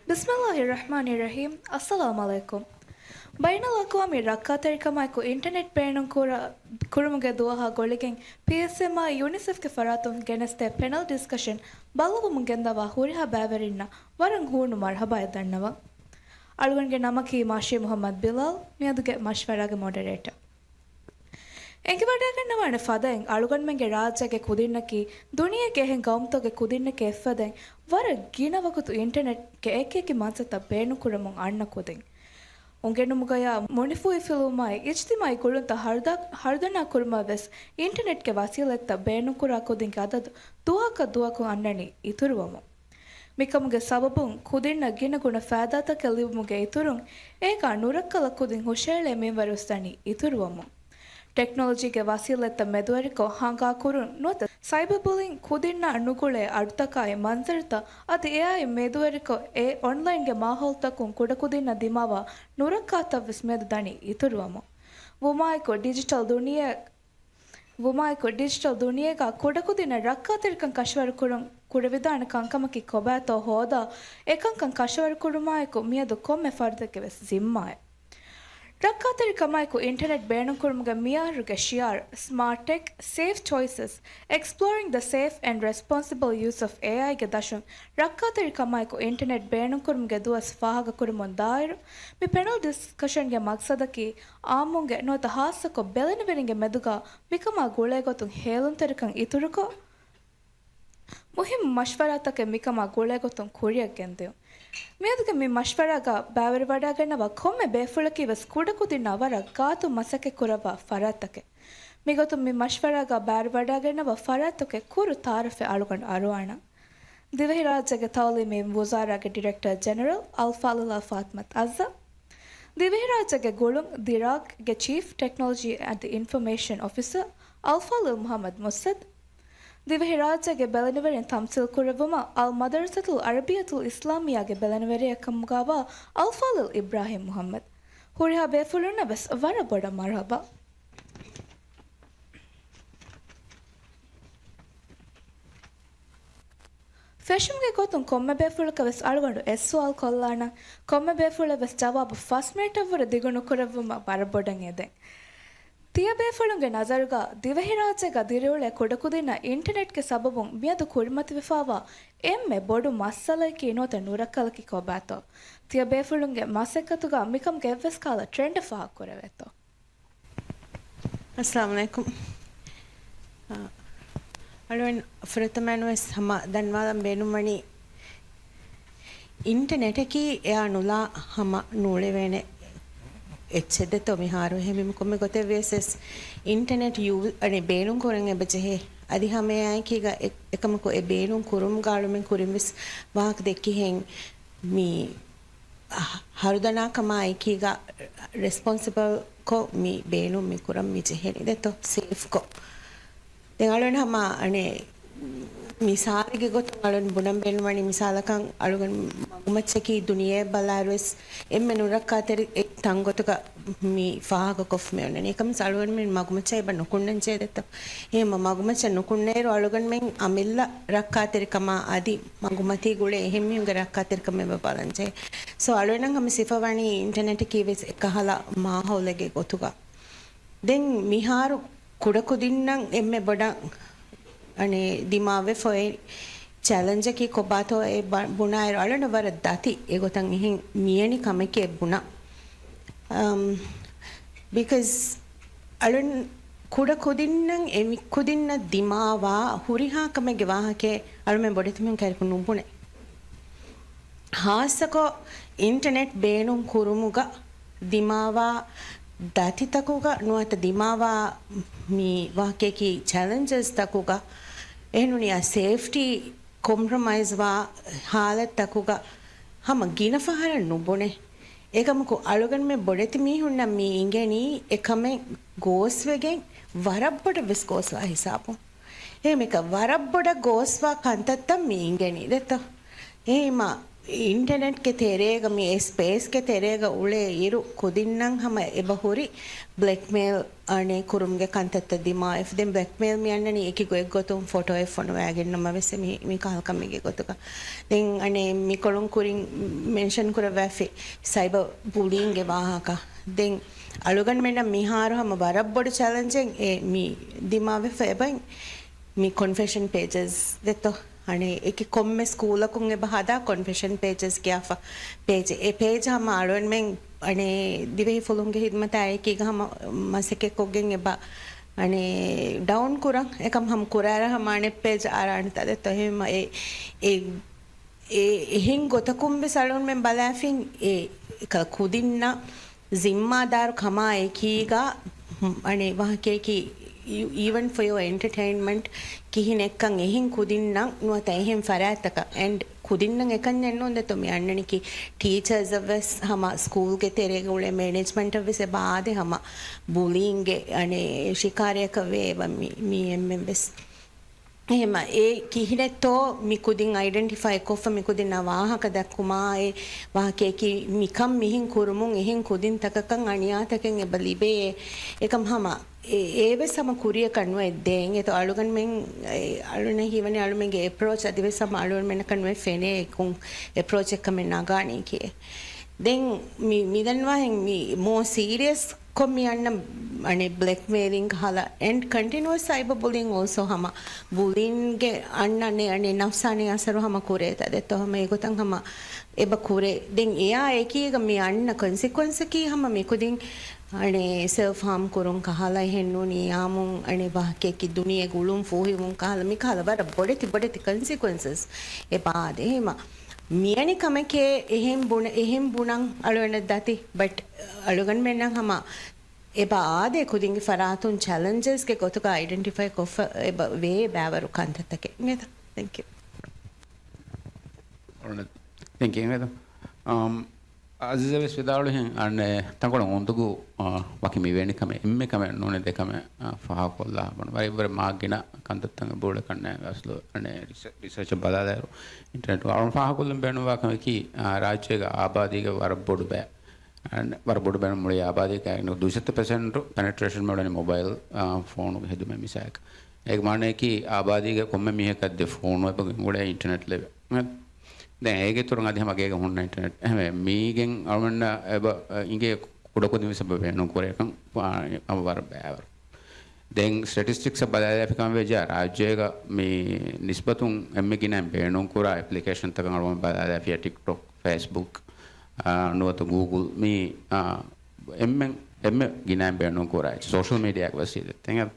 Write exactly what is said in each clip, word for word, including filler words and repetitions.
ބިސްމިއްލާހި ރަޙްމާނި ރަޙީމް. އައްސަލާމު ޢަލައިކުމް. ބައިނަލްއަޤްވާމީ ރައްކާތެރިކަމާއެކު އިންޓަނެޓް ބޭނުން ކުރ-، ކުރުމުގެ ދުވަހާ ގުޅިގެން ޕީއެސްއެމްއާއި ޔުނިސެފްގެ ފަރާތުން ގެނެސްދޭ ޕެނަލް ޑިސްކަޝަން ބައްލަވަމުން ގެންދަވާ ހުރިހާ ބައިވެރިންނަށް ވަރަށް ހޫނު މަރުޙަބާއެއް ދަންނަވަން. އަޅުގަނޑުގެ ނަމަކީ މާޝީ މުޙައްމަދު ބިލާލް، މިއަދުގެ މަޝްވަރާގެ މޮޑަރޭޓަ. އެނގިވަޑައިގަންނަވާނެ ފަދައިން، އަޅުގަނޑުމެންގެ ރާއްޖޭގެ ކުދިންނަކީ ދުނިޔޭގެ އެހެން ގައުމުތަކުގެ ކުދިންނެކޭ އެއްފަދައިން ވަރަށް ގިނަ ވަގުތު އިންޓަނެޓްގެ އެކިއެކި މަންޒަތައް ބޭނުންކުރަމުން އަންނަ ކުދިން. އުނގެނުމުގަޔާ މުނިފޫހިފިލުވުމާއި އިޖްތިމާޢީ ގުޅުންތައް ހަރުދަ-، ހަރުދަނާ ކުރުމަށް ވެސް އިންޓަނެޓްގެ ވަސީލަތްތައް ބޭނުންކުރާ ކުދިންގެ އަދަދު ދުވަހަކަށް ދުވަހަކުން އަންނަނީ އިތުރުވަމުން. މިކަމުގެ ސަބަބުން ކުދިންނަށް ގިނަގުނަ ފައިދާތަކެއް ލިބުމުގެ އިތުރުން، އޭގާ ނުރައްކަލަ ކުދިން ހުށައެޅޭ މިންވަރު ވެސް ދަނީ އިތުރުވަމުން. ޓެކްނޮލޮޖީގެ ވަސީލަތްތައް މެދުވެރިކޮށް ހަނގާކުރުން ނުވަތަ ސައިބަ ބުލިން ކުދިންނާ ނުގުޅޭ އަޑުތަކާއި މަންޒަރުތައް އަދި އެއާއި މެދުވެރިކޮށް އެ އޮންލައިންގެ މާހައުލުތަކުން ކުޑަކުދިންނަށް ދިމާވާ ނުރައްކާތައް ވެސް މިއަދު ދަނީ އިތުރުވަމުން. ވުމާއެކު ޑިޖިޓަލް ދުނިޔެ-، ވުމާއެކު ޑިޖިޓަލް ދުނިޔޭގާ ކުޑަކުދިންނަށް ރައްކާތެރިކަން ކަށަވަރުކުރުން ކުރެވިދާނެ ކަންކަމަކީ ކޮބާތޯ ހޯދާ، އެކަންކަން ކަށަވަރުކުރުމާއެކު މިއަދު ކޮންމެ ފަރުދެއްގެ ވެސް ޒިންމާއެއް. ރައްކާތެރިކަމާއެކު އިންޓަނެޓް ބޭނުންކުރުމުގެ މިޔާރުގެ ޝިޢާރު، Smart Tech, Safe Choices, Exploring the Safe and Responsible Use of އޭއައިގެ ދަށުން ރައްކާތެރިކަމާއެކު އިންޓަނެޓް ބޭނުންކުރުމުގެ ދުވަސް ފާހަގަކުރަމުން ދާއިރު، މި ޕެނަލް ޑިސްކަޝަންގެ މަގްސަދަކީ އާއްމުންގެ ނުވަތަ ހާއްސަކޮށް ބެލެނިވެރިންގެ މެދުގާ މިކަމާ ގުޅޭގޮތުން ހޭލުންތެރިކަން އިތުރުކޮށް، މުހިއްމު މަޝްވަރާތަކެއް މިކަމާ ގުޅޭގޮތުން ކުރިއަށް ގެންދިއުން. މިއަދުގެ މި މަޝްވަރާގަ ބައިވެރިވަޑައިގަންނަވާ ކޮންމެ ބޭފުޅަކީ ވެސް ކުޑަކުދިންނާ ވަރަށް ގާތު މަސައްކަތް ކުރައްވާ ފަރާތްތަކެއް. މިގޮތުން މި މަޝްވަރާގަ ބައިވެރިވަޑައިގަންނަވާ ފަރާތްތަކެއް ކުރު ތައާރަފެއް އަޅުގަނޑު އަރުވާނަން. ދިވެހިރާއްޖޭގެ ތައުލީމީ ވުޒާރާގެ ޑިރެކްޓަރ ޖެނެރަލް އަލްފާޟިލާ ފާތިމަތު އައްޒާ، ދިވެހިރާއްޖޭގެ ގުޅުން ދިރާގްގެ ޗީފް ޓެކްނޮލޮޖީ އަދި އިންފޮމޭޝަން އޮފިސަރ އަލްފާޟިލް މުޙައްމަދު މުއްސަދު، ދިވެހިރާއްޖޭގެ ބެލެނިވެރިން ތަމްސީލް ކުރެއްވުމަށް އަލް މަދަރަސަތުލް ޢަރަބިއްޔަތުލް އިސްލާމިއްޔާގެ ބެލެނިވެރިއެއް ކަމުގައިވާ އަލްފާޟިލް އިބްރާހީމް މުޙައްމަދު، ހުރިހާ ބޭފުޅުންނަށް ވެސް ވަރަށް ބޮޑަށް މަރުޙަބާ. ފެށުމުގެ ގޮތުން ކޮންމެ ބޭފުޅަކަށް ވެސް އަޅުގަނޑު އެއް ސުވާލު ކޮށްލާނަން. ކޮންމެ ބޭފުޅެއް ވެސް ޖަވާބު ފަސް މިނެޓަށްވުރެ ދިގު ނުކުރެއްވުމަށް ވަރަށް ބޮޑަށް އެދެން. ތިޔަބޭފުޅުންގެ ނަޒަރުގަ ދިވެހިރާއްޖޭގަ ދިރިއުޅޭ ކުޑަކުދިންނަށް އިންޓަނެޓްގެ ސަބަބުން މިއަދު ކުރިމަތިވެފައިވާ އެންމެ ބޮޑު މައްސަލައަކީ ނުވަތަ ނުރައްކަލަކީ ކޮބާތޯ؟ ތިޔަބޭފުޅުންގެ މަސައްކަތުގަ މިކަމުގެ އެއްވެސް ކަހަލަ ޓްރެންޑެއް ފާހަގަކުރެވޭތޯ؟ އައްސަލާމު ޢަލައިކުމް. އަ، އަޅުގަނޑު ފުރަތަމައިން ވެސް ހަމަ ދަންވާލަން ބޭނުންވަނީ، އިންޓަނެޓަކީ އެއާ ނުލާ ހަމަ ނޫޅެވޭނެ އެއްޗެއް ދެތޯ މިހާރު. އެހެންވީމަ ކޮންމެ ގޮތެއް ވިޔަސް އިންޓަނެޓް ޔޫ-، އަނެއް ބޭނުން ކުރަން އެބަ ޖެހޭ. އަދި ހަމައެއާއެކީގަ އެ-، އެކަމަކު އެ ބޭނުން ކުރުމުގަ އަޅުމެން ކުރިން ވެސް ވާހަކަ ދެއްކިހެން މި ހަ-، ހަރުދަނާ ކަމާ އެކީގަ ރެސްޕޮންސިބަލް ކޮށް މި ބޭނުން މި ކުރަން މި ޖެހެނީ ދެތޯ ސޭފް ކޮށް. ދެން އަޅުގަނޑު ހަމަ އަނެއް މިސާލެއްގެ ގޮތުން އަޅުގަނޑު ބުނަން ބޭނުންވަނީ މިސާލަކަށް އަޅުގަނޑު މަގުމައްޗަކީ ދުނިޔެއަށް ބަލާއިރު ވެސް އެންމެ ނުރައްކާތެރި ތަން ގޮތަކަށް މި ފާހަގަކޮށްފަ މި އޮންނަނީ. އެކަމަސް އަޅުގަނޑުމެން މަގުމައްޗަށް އެބަ ނުކުންނަން ޖެހޭ ދެތޯ. އެހެން މަގުމައްޗަށް ނުކުންނައިރު އަޅުގަނޑުމެން އަމިއްލަ ރައްކާތެރިކަމާ އަދި މަގުމަތީ ގުޅޭ އެހެން މީހުންގެ ރައްކާތެރިކަމެއް އެބަ ބަލަން ޖެހޭ. ސޯ އަޅުގަނޑަށް ހަމަ ސިފަވަނީ އިންޓަނެޓަކީ ވެސް އެކަހަލަ މާހައުލެއްގެ ގޮތުގަ. ދެން މިހާރު ކުޑަކުދިންނަށް އެންމެ ބޮޑަށް އަނެއް ދިމާވެފަ އޮތް ޗެލެންޖަކީ ކޮބާތޯ އެ ބަ-، ބުނާއިރު އަޅުގަނޑަށް ވަރަށް ދަތި އެގޮތަށް އެހެން މިޔަނި ކަމެކޭ ބުނަން. އަމް، ބިކޮޒް އަޅުން ކުޑަ ކުދިންނަށް އެ މި ކުދިންނަށް ދިމާވާ ހުރިހާ ކަމެއްގެ ވާހަކައެއް އަޅުމެން ބޮޑެތި މީހުން ކައިރިކު ނުބުނޭ. ހާއްސަކޮށް އިންޓަނެޓް ބޭނުން ކުރުމުގަ ދިމާވާ ދަތިތަކުގަ ނުވަތަ ދިމާވާ މި ވާހަކައަކީ ޗެލެންޖަސް ތަކުގަ އެހެންނޫނީ ސޭފްޓީ ކޮމްޕްރޮމައިޒްވާ ހާލަތްތަކުގަ ހަމަ ގިނަ ފަހަރަށް ނުބުނޭ. އެކަމަކު އަޅުގަނޑުމެން ބޮޑެތި މީހުންނަށް މި އިނގެނީ އެކަމެއް ގޯސްވެގެން ވަރަށް ބޮޑަށް ވެސް ގޯސްވާ ހިސާބުން. އެހެންވީމަ ވަރަށް ބޮޑަށް ގޯސްވާ ކަންތައްތައް މި އިނގެނީ ދެތޯ. އެހެންވީމަ އިންޓަނެޓްގެ ތެރޭގަ މި އެ ސްޕޭސްގެ ތެރޭގަ އުޅޭ އިރު ކުދިންނަށް ހަމަ އެބަ ހުރި ބްލެކްމެއިލް އަނެއް ކުރުމުގެ ކަންތައްތައް ދިމާވެފަ. ދެން ބްލެކްމެއިލް މި އަންނަނީ އެކި ގޮތްގޮތުން ފޮޓޯއެއް ފޮނުވާގެން ނަމަވެސް މި، މި ކަހަލަ ކަމެއްގެ ގޮތުގަ. ދެން އަނެއް މިކޮޅުން ކުރިން މެންޝަން ކުރައްވާފި ސައިބަ ބުލީންގެ ވާހަކަ. ދެން އަޅުގަނޑުމެންނަށް މިހާރު ހަމަ ވަރަށް ބޮޑު ޗެލެންޖެއް އެ މި ދިމާވެފަ އެބައިން މި ކޮންފެޝަން ޕޭޖަސް ދެތޯ. އަނެއް އެކި ކޮންމެ ސްކޫލަކުން އެބަ ހަދާ ކޮންފެޝަން ޕޭޖަސް ކިޔާފަ ޕޭޖެއް. އެ ޕޭޖް ހަމަ އަޅުގަނޑުމެން އަނެއް ދިވެހި ފުލުންގެ ހިދުމަތާ އެކީގަ ހަމަ މަސައްކަތްކޮށްގެން އެބަ އަނެއް ޑައުން ކުރަން އެކަމް ހަމަ ކުރާރަ ހަމަ އަނެއް ޕޭޖް އާރާނެތާ ދެތޯ. އެހެން އެ، އެ، އެ އެހެން ގޮތަކުން ވެސް އަޅުގަނޑުމެން ބަލާފިން އެ ކަ-، ކުދިންނަށް ޒިންމާދާރު ކަމާ އެކީގަ، އަނެއް ވާހަކައަކީ، even for your entertainment ކިހިނެއްކަން އެހެން ކުދިންނަށް ނުވަތަ އެހެން ފަރާތްތަކަށް. އެންޑް ކުދިންނަށް އެކަންޏެއް ނޫން ދެތޯ މި އަންނަނީކީ ޓީޗާސްއަށް ވެސް ހަމަ ސްކޫލްގެ ތެރޭގަ އުޅޭ މެނޭޖްމަންޓަށް ވެސް އެބަ އާދޭ ހަމަ ބުލީންގެ އަނެއް ޝިކާރަޔަކަށް ވޭ އެބަ މި، މި އެންމެން ވެސް. އެހެމަ އެ ކިހިނެއްތޯ މި ކުދިން އައިޑެންޓިފައި ކޮށްފަ މި ކުދިންނާ ވާހަކަ ދައްކުމާ އެ ވާހަކައަކީ މިކަން މިހެން ކުރުމުން އެހެން ކުދިން ތަކަކަށް އަނިޔާތަކެއް އެބަ ލިބޭ. އެކަމް ހަމަ އެ، އެވެސް ހަމަ ކުރިޔަކަށް ނުވެ ދޭން. އެތޯ އަޅުގަނޑުމެން އެ، އަޅުންނަށް ހީވަނީ އަޅުމެންގެ އެޕްރޯޗް އަދިވެސް ހަމަ އަޅުގަނޑުމެންނަކަށް ނުވެ ފެނޭ އެކުން އެޕްރޯޗެއް ކަމެއް ނަގާނީ ކިއެއް. ދެން މި، މިދަންވާހެން މި މޯ ސީރިއަސް ކޮށް މި އަންނަ އަނެއް ބްލެކްމެއިލިން ކަހަލަ އެންޑް ކަންޓިނިއުއަސް ސައިބަ ބުލިން އޯލްސޯ ހަމަ ބުލިންގެ އަންނަ އަނެއް، އަނެއް ނަފްސާނީ އަސަރު ހަމަ ކުރޭތާ ދެތޯ ހަމަ އެގޮތަށް ހަމަ އެބަ ކުރޭ. ދެން އެއާ އެކީގަ މި އަންނަ ކޮންސިކުއެންސަކީ ހަމަ މިކުދިން އަނެއް ސެލްފް ހާމް ކުރުން ކަހަލަ އެހެން ނޫނީ އާމުން އަނެއް ވާހަކައަކީ ދުނިޔޭގެ އުޅުން ފޫހިވުން ކަހަލަ މި ކަހަލަ ވަރަށް ބޮޑެތި ބޮޑެތި ކޮންސިކުއެންސަސް އެބަ އާދޭ. އެހެމަ މިއަނެއް ކަމެކޭ އެހެން ބުނެ، އެހެން ބުނަން އަޅުގަނޑަށް ދަތި، ބަޓް އަޅުގަނޑުމެންނަށް ހަމަ އެބަ އާދޭ ކުދިންގެ ފަރާތުން ޗެލެންޖަސްގެ ގޮތުގަ އައިޑެންޓިފައި ކޮށްފަ އެބަ ވޭ ބައިވަރު ކަންތައްތަކެއް. މިތަ. ތެންކް ޔޫ. ތެންކް ޔޫ. އަމް، އަޒީޒާ ވެސް ވިދާޅުވިހެން އަންނެ ތަންކޮޅެއް އުނދަގޫ، އާ، ވަކި މިވެނި ކަމެއް، އެންމެ ކަމެއް ނޫނޭ ދެ ކަމެއް، އާ، ފާހަގަކޮށްލާ ބަން. ވަރަށް ވަރަށް މާ ގިނަ ކަންތައްތައް އެބައުޅޭ ކަންނޭނގެ އަސްލު އަނެއް ރިސަ-، ރިސަރޗަށް ބަލާލާއިރު، އިންޓަރނެޓް އަޅުން ފާހަގަކޮށްލަން ބޭނުންވާ ކަމަކީ، އާ، ރާއްޖޭގެ އާބާދީގެ ވަރަށް ބޮޑު ބައެއް އަން ވަރަށް ބޮޑު ބޭނުން މުޅި އާބާދީގެ ދުއިސައްތަ ޕަސެންޓް ޕެނެޓްރޭޝަން މިއުޅެނީ މޮބައިލް، އާ، ފޯނުގެ ހެދުމެއް މިސާލަކަށް. އޭގެ މާނައަކީ އާބާދީގެ ކޮންމެ މީހަކަށް ދެ ފޯނު އެބަ ގެންގުޅޭ އިންޓަރނެޓް ލެވެ. ދެން އޭގެ އިތުރުން އަދި ހަމަ ގޭގަ ހުންނަ އިންޓަރނެޓް. އެހެންވެ، މީގެން އަޅުމެންނަށް އެބަ އިނގޭ ކުޑަކުދިން ވެސް އެބަ ބޭނުން ކުރޭކަން ވާ-، އަމަ ވަރަށް ބައިވަރު. ދެން ސްޓެޓިސްޓިކްސް އަށް ބަލާލާފި ކަމަށް ވެއްޖާ، ރާއްޖޭގަ މި ނިސްބަތުން އެންމެ ގިނައިން ބޭނުން ކުރާ އެޕްލިކޭޝަންތަކަށް އަޅުގަނޑު ބަލާލާފިޔާ ޓިކްޓޮކް، ފޭސްބުކް، އާ، ނުވަތަ ގޫގުލް، މި، އާ، އެންމެ، އެންމެ ގިނައިން ބޭނުން ކުރާ ސޯޝަލް މީޑިއާގެ ވަސީލަތްތައް.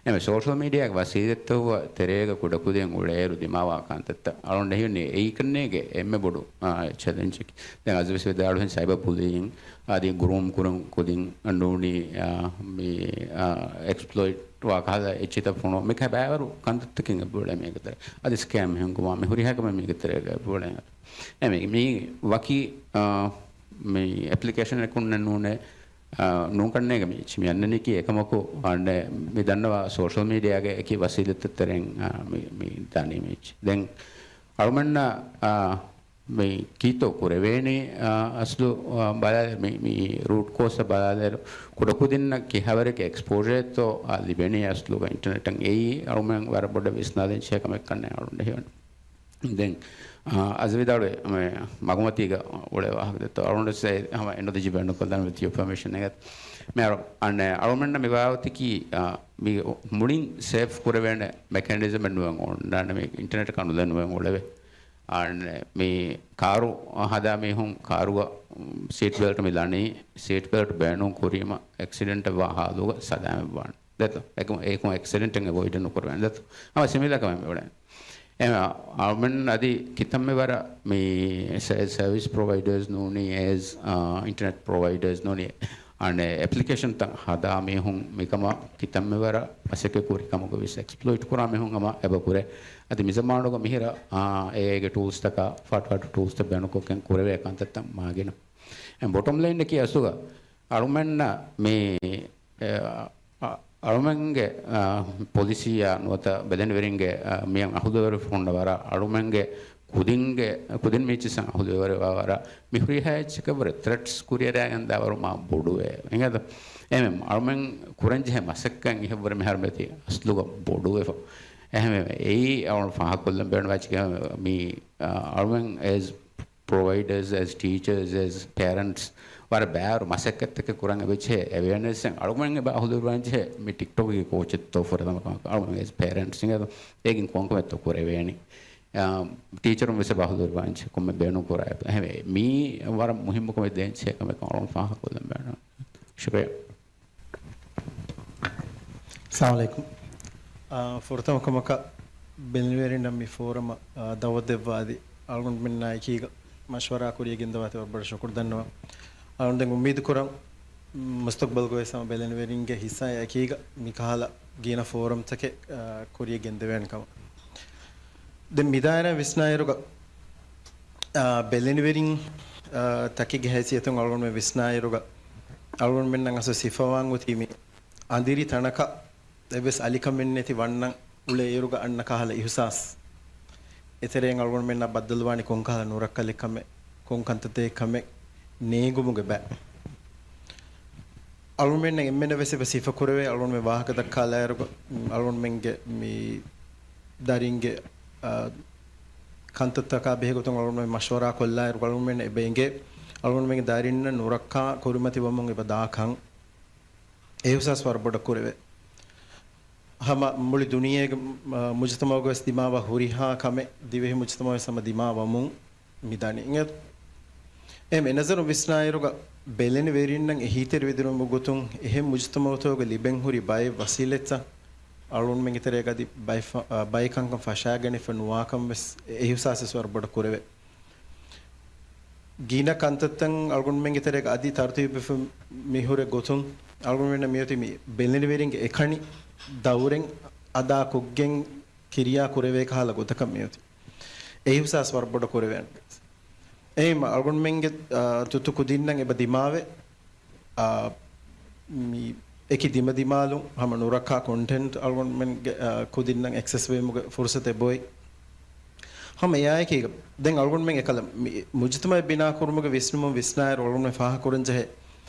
އެންމެ ސޯޝަލް މީޑިއާގެ ވަސީލަތްތައް ތެރޭގަ ކުޑަކުދިން އުޅޭއިރު ދިމާވާ ކަންތައްތައް އަޅުގަނޑަށް ހީވަނީ އެއީ ކަންނޭނގެ އެންމެ ބޮޑު، އާ، ޗެލެންޖަކީ. ދެން އަޒީޒް ވެސް ވިދާޅުވިހެން ސައިބަ ބުލީއިން އަދި ގްރޫމް ކުރުން ކުދިން ނޫނީ، އާ، މި، އާ، އެކްސްޕްލޮއިޓް ވާ ކަހަލަ އެއްޗިތައް ފޮނުވާ މިކަހަލަ ބައިވަރު ކަންތައްތަކެއް އެބައުޅޭ މީގެ ތެރޭ. އަދި ސްކޭމް ހިންގުމާ މި ހުރިހާ ކަމެއް މީގެ ތެރޭގަ އެބައުޅޭ. އެ މީ، މީ ވަކި، އާ، މި އެޕްލިކޭޝަން އެކުންނެއް ނޫނޭ، އާ، ނޫން ކަންނޭނގެ މި އެއްޗި މި އަންނަނީކީ އެކަމަކު އަންނެ މި ދަންނަވާ ސޯޝަލް މީޑިއާގެ އެކި ވަސީލަތްތައް ތެރެއިން، އާ، މި، މި ދާނީ މި އެއްޗި. ދެން އަޅުމެންނަށް، އާ، މި ކީއްތޯ ކުރެވޭނީ، އާ، އަސްލު، އާ، ބަލާލެ މި، މި ރޫޓް ކޯސް ބަލާލެއިރު، ކުޑަކުދިންނަށް ކިހާވަރެއްގެ އެކްސްޕޯޝަރތޯ، އާ، ލިބެނީ އަސްލުގަ އިންޓަރނެޓަށް އެއީ އަޅުމެން ވަރަށް ބޮޑަށް ވިސްނާލަން ޖެހޭ ކަމެއް ކަންނޭ އަޅުގަނޑަށް ހީވަނީ. ދެން، އާ، އަޒީޒް ވިދާޅުވޭ، މި މަގުމަތީގަ އުޅޭ ވާހަކަ ދެއްތޯ، އަޅުގަނޑު ސޭ ހަމަ އެންޑް އޮފް ދަ ޑޭ ބޭނުން ކޮށްލާން ވެތި އިންފޮމޭޝަން އެގަތް. މި އަޅު، އަންނެ އަޅުމެންނަށް މި ވާހަކަތަކީ، އާ، މި މުޅިން ސޭވް ކުރެވޭނެ މެކޭނިޒަމެއް ނުވެ އޮންނާނެ މި އިންޓަރނެޓް ކަނުލެއް ނުވެ އުޅެވޭ. އަންނެ މި ކާރު ހަދާ މީހުން ކާރުގަ ސީޓް ބެލްޓް މި ލަނީ، ސީޓް ބެލްޓް ބޭނުން ކުރީމަ އެކްސިޑެންޓެއް ވާ ހާލުގަ ސަލާމަތް ވާނެ. ދެތޯ؟ އެކު-، އެކު އެކްސިޑެންޓެއް އެވޮއިޑް ނުކުރެވޭނެ. ދެތޯ؟ ހަމަ ސިމިލަ ކަމެއް މި އުޅެނީ. އެ، އަޅުމެން އަދި ކިތަންމެ ވަރަށް މި ސެ-، ސަރވިސް ޕްރޮވައިޑާސް ނޫނީ، އޭޒް، އާ، އިންޓަރނެޓް ޕްރޮވައިޑާސް ނޫނީ، އަނެއް އެޕްލިކޭޝަންތައް ހަދާ މީހުން މިކަމަށް ކިތަންމެ ވަރަށް މަސައްކަތް ކުރި ކަމުގަ ވެސް އެކްސްޕްލޮއިޓް ކުރާ މީހުން ހަމަ އެބަ ކުރޭ. އަދި މި ޒަމާނުގަ މިހިރަ، އާ، އޭއައިގެ ޓޫލްސްތަކާ ފާޓު ފާޓު ޓޫލްސްތައް ބޭނުންކޮށްގެން ކުރެވޭ ކަންތައްތައް މާގިނަ. އެ ބޮޓޮމް ލައިންއަކީ އަސްލުގަ އަޅުމެންނަށް މި، އެ، އަ، އަ، އަޅުމެންގެ، އަ، ޕޮލިސީއާ ނުވަތަ ބެލެނިވެރިންގެ، އަ، މިއަށް އަހުލުވެރި ހުންނަ ވަރަށް އަޅުމެންގެ ކުދިންގެ، ކުދިން މީޗިސް އަހުލުވެރިވާވަރަށް މި ހުރިހާ އެއްޗަކަށްވުރެ ތްރެޓްސް ކުރިއަރާގެން ދާވަރު މާ ބޮޑުވޭ. އެނގޭތަ؟ އެމެ އަޅުމެން ކުރަންޖެހޭ މަސައްކަތް އިހަށްވުރެ މިހާރު މިއޮތީ އަސްލުގަ ބޮޑުވެފަ. އެހެންވެ، އެއީ އަޅުން ފާހަގަކޮށްލަން ބޭނުންވާ އެއްޗެކޭ. މި، އަ، އަޅުމެން އޭޒް ޕްރޮވައިޑަރސް، އޭޒް ޓީޗަރސް، އޭޒް ޕޭރެންޓްސް ވަރަށް ބާރު މަސައްކަތްތަކެއް ކުރަން އެބަޖެހޭ އެވެއަނެސް އަޅުގަނޑުމެން އެބަ އަހުލުވެރިވާންޖެހޭ މި ޓިކްޓޮކްގެ ކޯޗެއްތޯ ފުރަތަމަ ކަމަކަށް އަޅުގަނޑު އޭޒް ޕޭރެންޓްސް އިނގޭތޯ އޭގެން ކޮންކަމެއްތޯ ކުރެވޭނީ. އާ، ޓީޗަރުން ވެސް އެބަ އަހުލުވެރިވާންޖެހޭ ކޮންމެ ބޭނުން ކުރާ އެބަ. އެހެންވެ، މީ ވަރަށް މުހިއްމު ކަމެއް ދޭންޖެހޭ ކަމެއް އަޅުން ފާހަގަކޮށްލަން ބޭނުން. ޝުކުރިއްޔާ. އައްސަލާމު ޢަލައިކުމް. އާ، ފުރަތަމަ ކަމަކަށް ބެލެނިވެރިންނަށް މި ފޯރަމަށް، އާ، ދަޢުވަތު ދެއްވާ އަދި އަޅުގަނޑުމެންނާ އެކީގަ މަޝްވަރާ ކުރިޔަށް ގެންދަވާތީ ވަރަށް ބޮޑަށް ޝުކުރު ދަންނަވަން. އަޅުގަނޑު ދެން އުއްމީދު ކުރަން، މުސްތަޤްބަލްގަ ވެސް ހަމަ ބެލެނިވެރިންގެ ހިއްސާއާ އެކީގަ މިކަހަލަ ގިނަ ފޯރަމްތަކެއް، އާ، ކުރިޔަށް ގެންދެވޭނެ ކަމަށް. ދެން މިދާއިރާ ވިސްނާއިރުގަ، އާ، ބެލެނިވެރިން، އާ، ތަކެއްގެ ހައިސިއްޔަތުން އަޅުގަނޑުމެން ވިސްނާއިރުގަ، އަޅުގަނޑުމެންނަށް އަސްލު ސިފަވާން އޮތީ މި އަނދިރި ތަނަކަށް އެއްވެސް އަލިކަމެއް ނެތި ވަންނަން އުޅޭ އިރުގަ އަންނަ ކަހަލަ އިހުސާސް. އެތެރެއިން އަޅުގަނޑުމެންނަށް ބައްދަލުވާނީ ކޮންކަހަލަ ނުރައްކަލެއް ކަމެއް، ކޮން ކަންތައްތަކެއް ކަމެއް ނޭނގުމުގެ ބައި. އަޅުގަނޑުމެންނަށް އެންމެނަށް ވެސް އެބަ ސިފަ ކުރެވޭ، އަޅުގަނޑުމެން ވާހަކަ ދައްކާލާއިރުގަ، އަޅުގަނޑުމެންގެ މި ދަރިންގެ، އާ، ކަންތައްތަކާ ބެހޭގޮތުން އަޅުގަނޑުމެން މަޝްވަރާ ކޮށްލާއިރު އަޅުގަނޑުމެން އެބަ އެނގޭ، އަޅުގަނޑުމެންގެ ދަރިންނަށް ނުރައްކާ ކުރިމަތިވަމުން އެބަ ދާކަން. އެ އިހުސާސް ވަރަށް ބޮޑަށް ކުރެވޭ. ހަމަ މުޅި ދުނިޔޭގެ، މަ-، މުޖުތަމަޢުގަވެސް ދިމާވާ ހުރިހާ ކަމެއް ދިވެހި މުޖުތަމަޢުވެސް ހަމަ ދިމާވަމުން މިދަނީ. އިނގޭތަ؟ އެހެން އެނަޒަރުން ވިސްނާއިރުގަ ބެލެނިވެރިންނަށް އެހީތެރިވެދިނުމުގެ ގޮތުން އެހެން މުޖުތަމަޢުތަކުގެ ލިބެން ހުރި ބައެއް ވަސީލަތްތައް އަޅުގަނޑުމެންގެ ތެރޭގަ އަދި ބައެއް ފަ-، އަ، ބައެއް ކަންކަން ފަށާގަނެފަ ނުވާކަން ވެސް އެ އިހުސާސް ވެސް ވަރަށް ބޮޑަށް ކުރެވޭ. ގިނަ ކަންތައްތައް އަޅުގަނޑުމެންގެ ތެރޭގަ އަދި ތަރުތީބުވެފަ މިހުރެ ގޮތުން އަޅުގަނޑުމެންނަށް މިއޮތީ މި ބެލެނިވެރިންގެ އެކަނި ދައުރެއް އަދާކޮށްގެން ކިރިޔާ ކުރެވޭ ކަހަލަ ގޮތަކަށް މިއޮތީ. އެ އިހުސާސް ވަރަށް ބޮޑަށް ކުރެވޭނެ. އެހެން އަޅުގަނޑުމެންގެ، އާ، ތުއްތު ކުދިންނަށް އެބަ ދިމާވެ، އާ، މި އެކި ދިމަދިމާލުން ހަމަ ނުރައްކާ ކޮންޓެންޓް އަޅުގަނޑުމެންގެ، އާ، ކުދިންނަށް އެކްސެސް ވީމުގެ ފުރުސަތެއް އެބައޮތް. ހަމަ އެއާއެކީގަ ދެން އަޅުގަނޑުމެން އެކަލަ މި މުޖުތަމަޢެއް ބިނާ ކުރުމުގެ ވިސްނުމުން ވިސްނާއިރު އަޅުގަނޑުމެން ފާހަގަކުރަން ޖެހޭ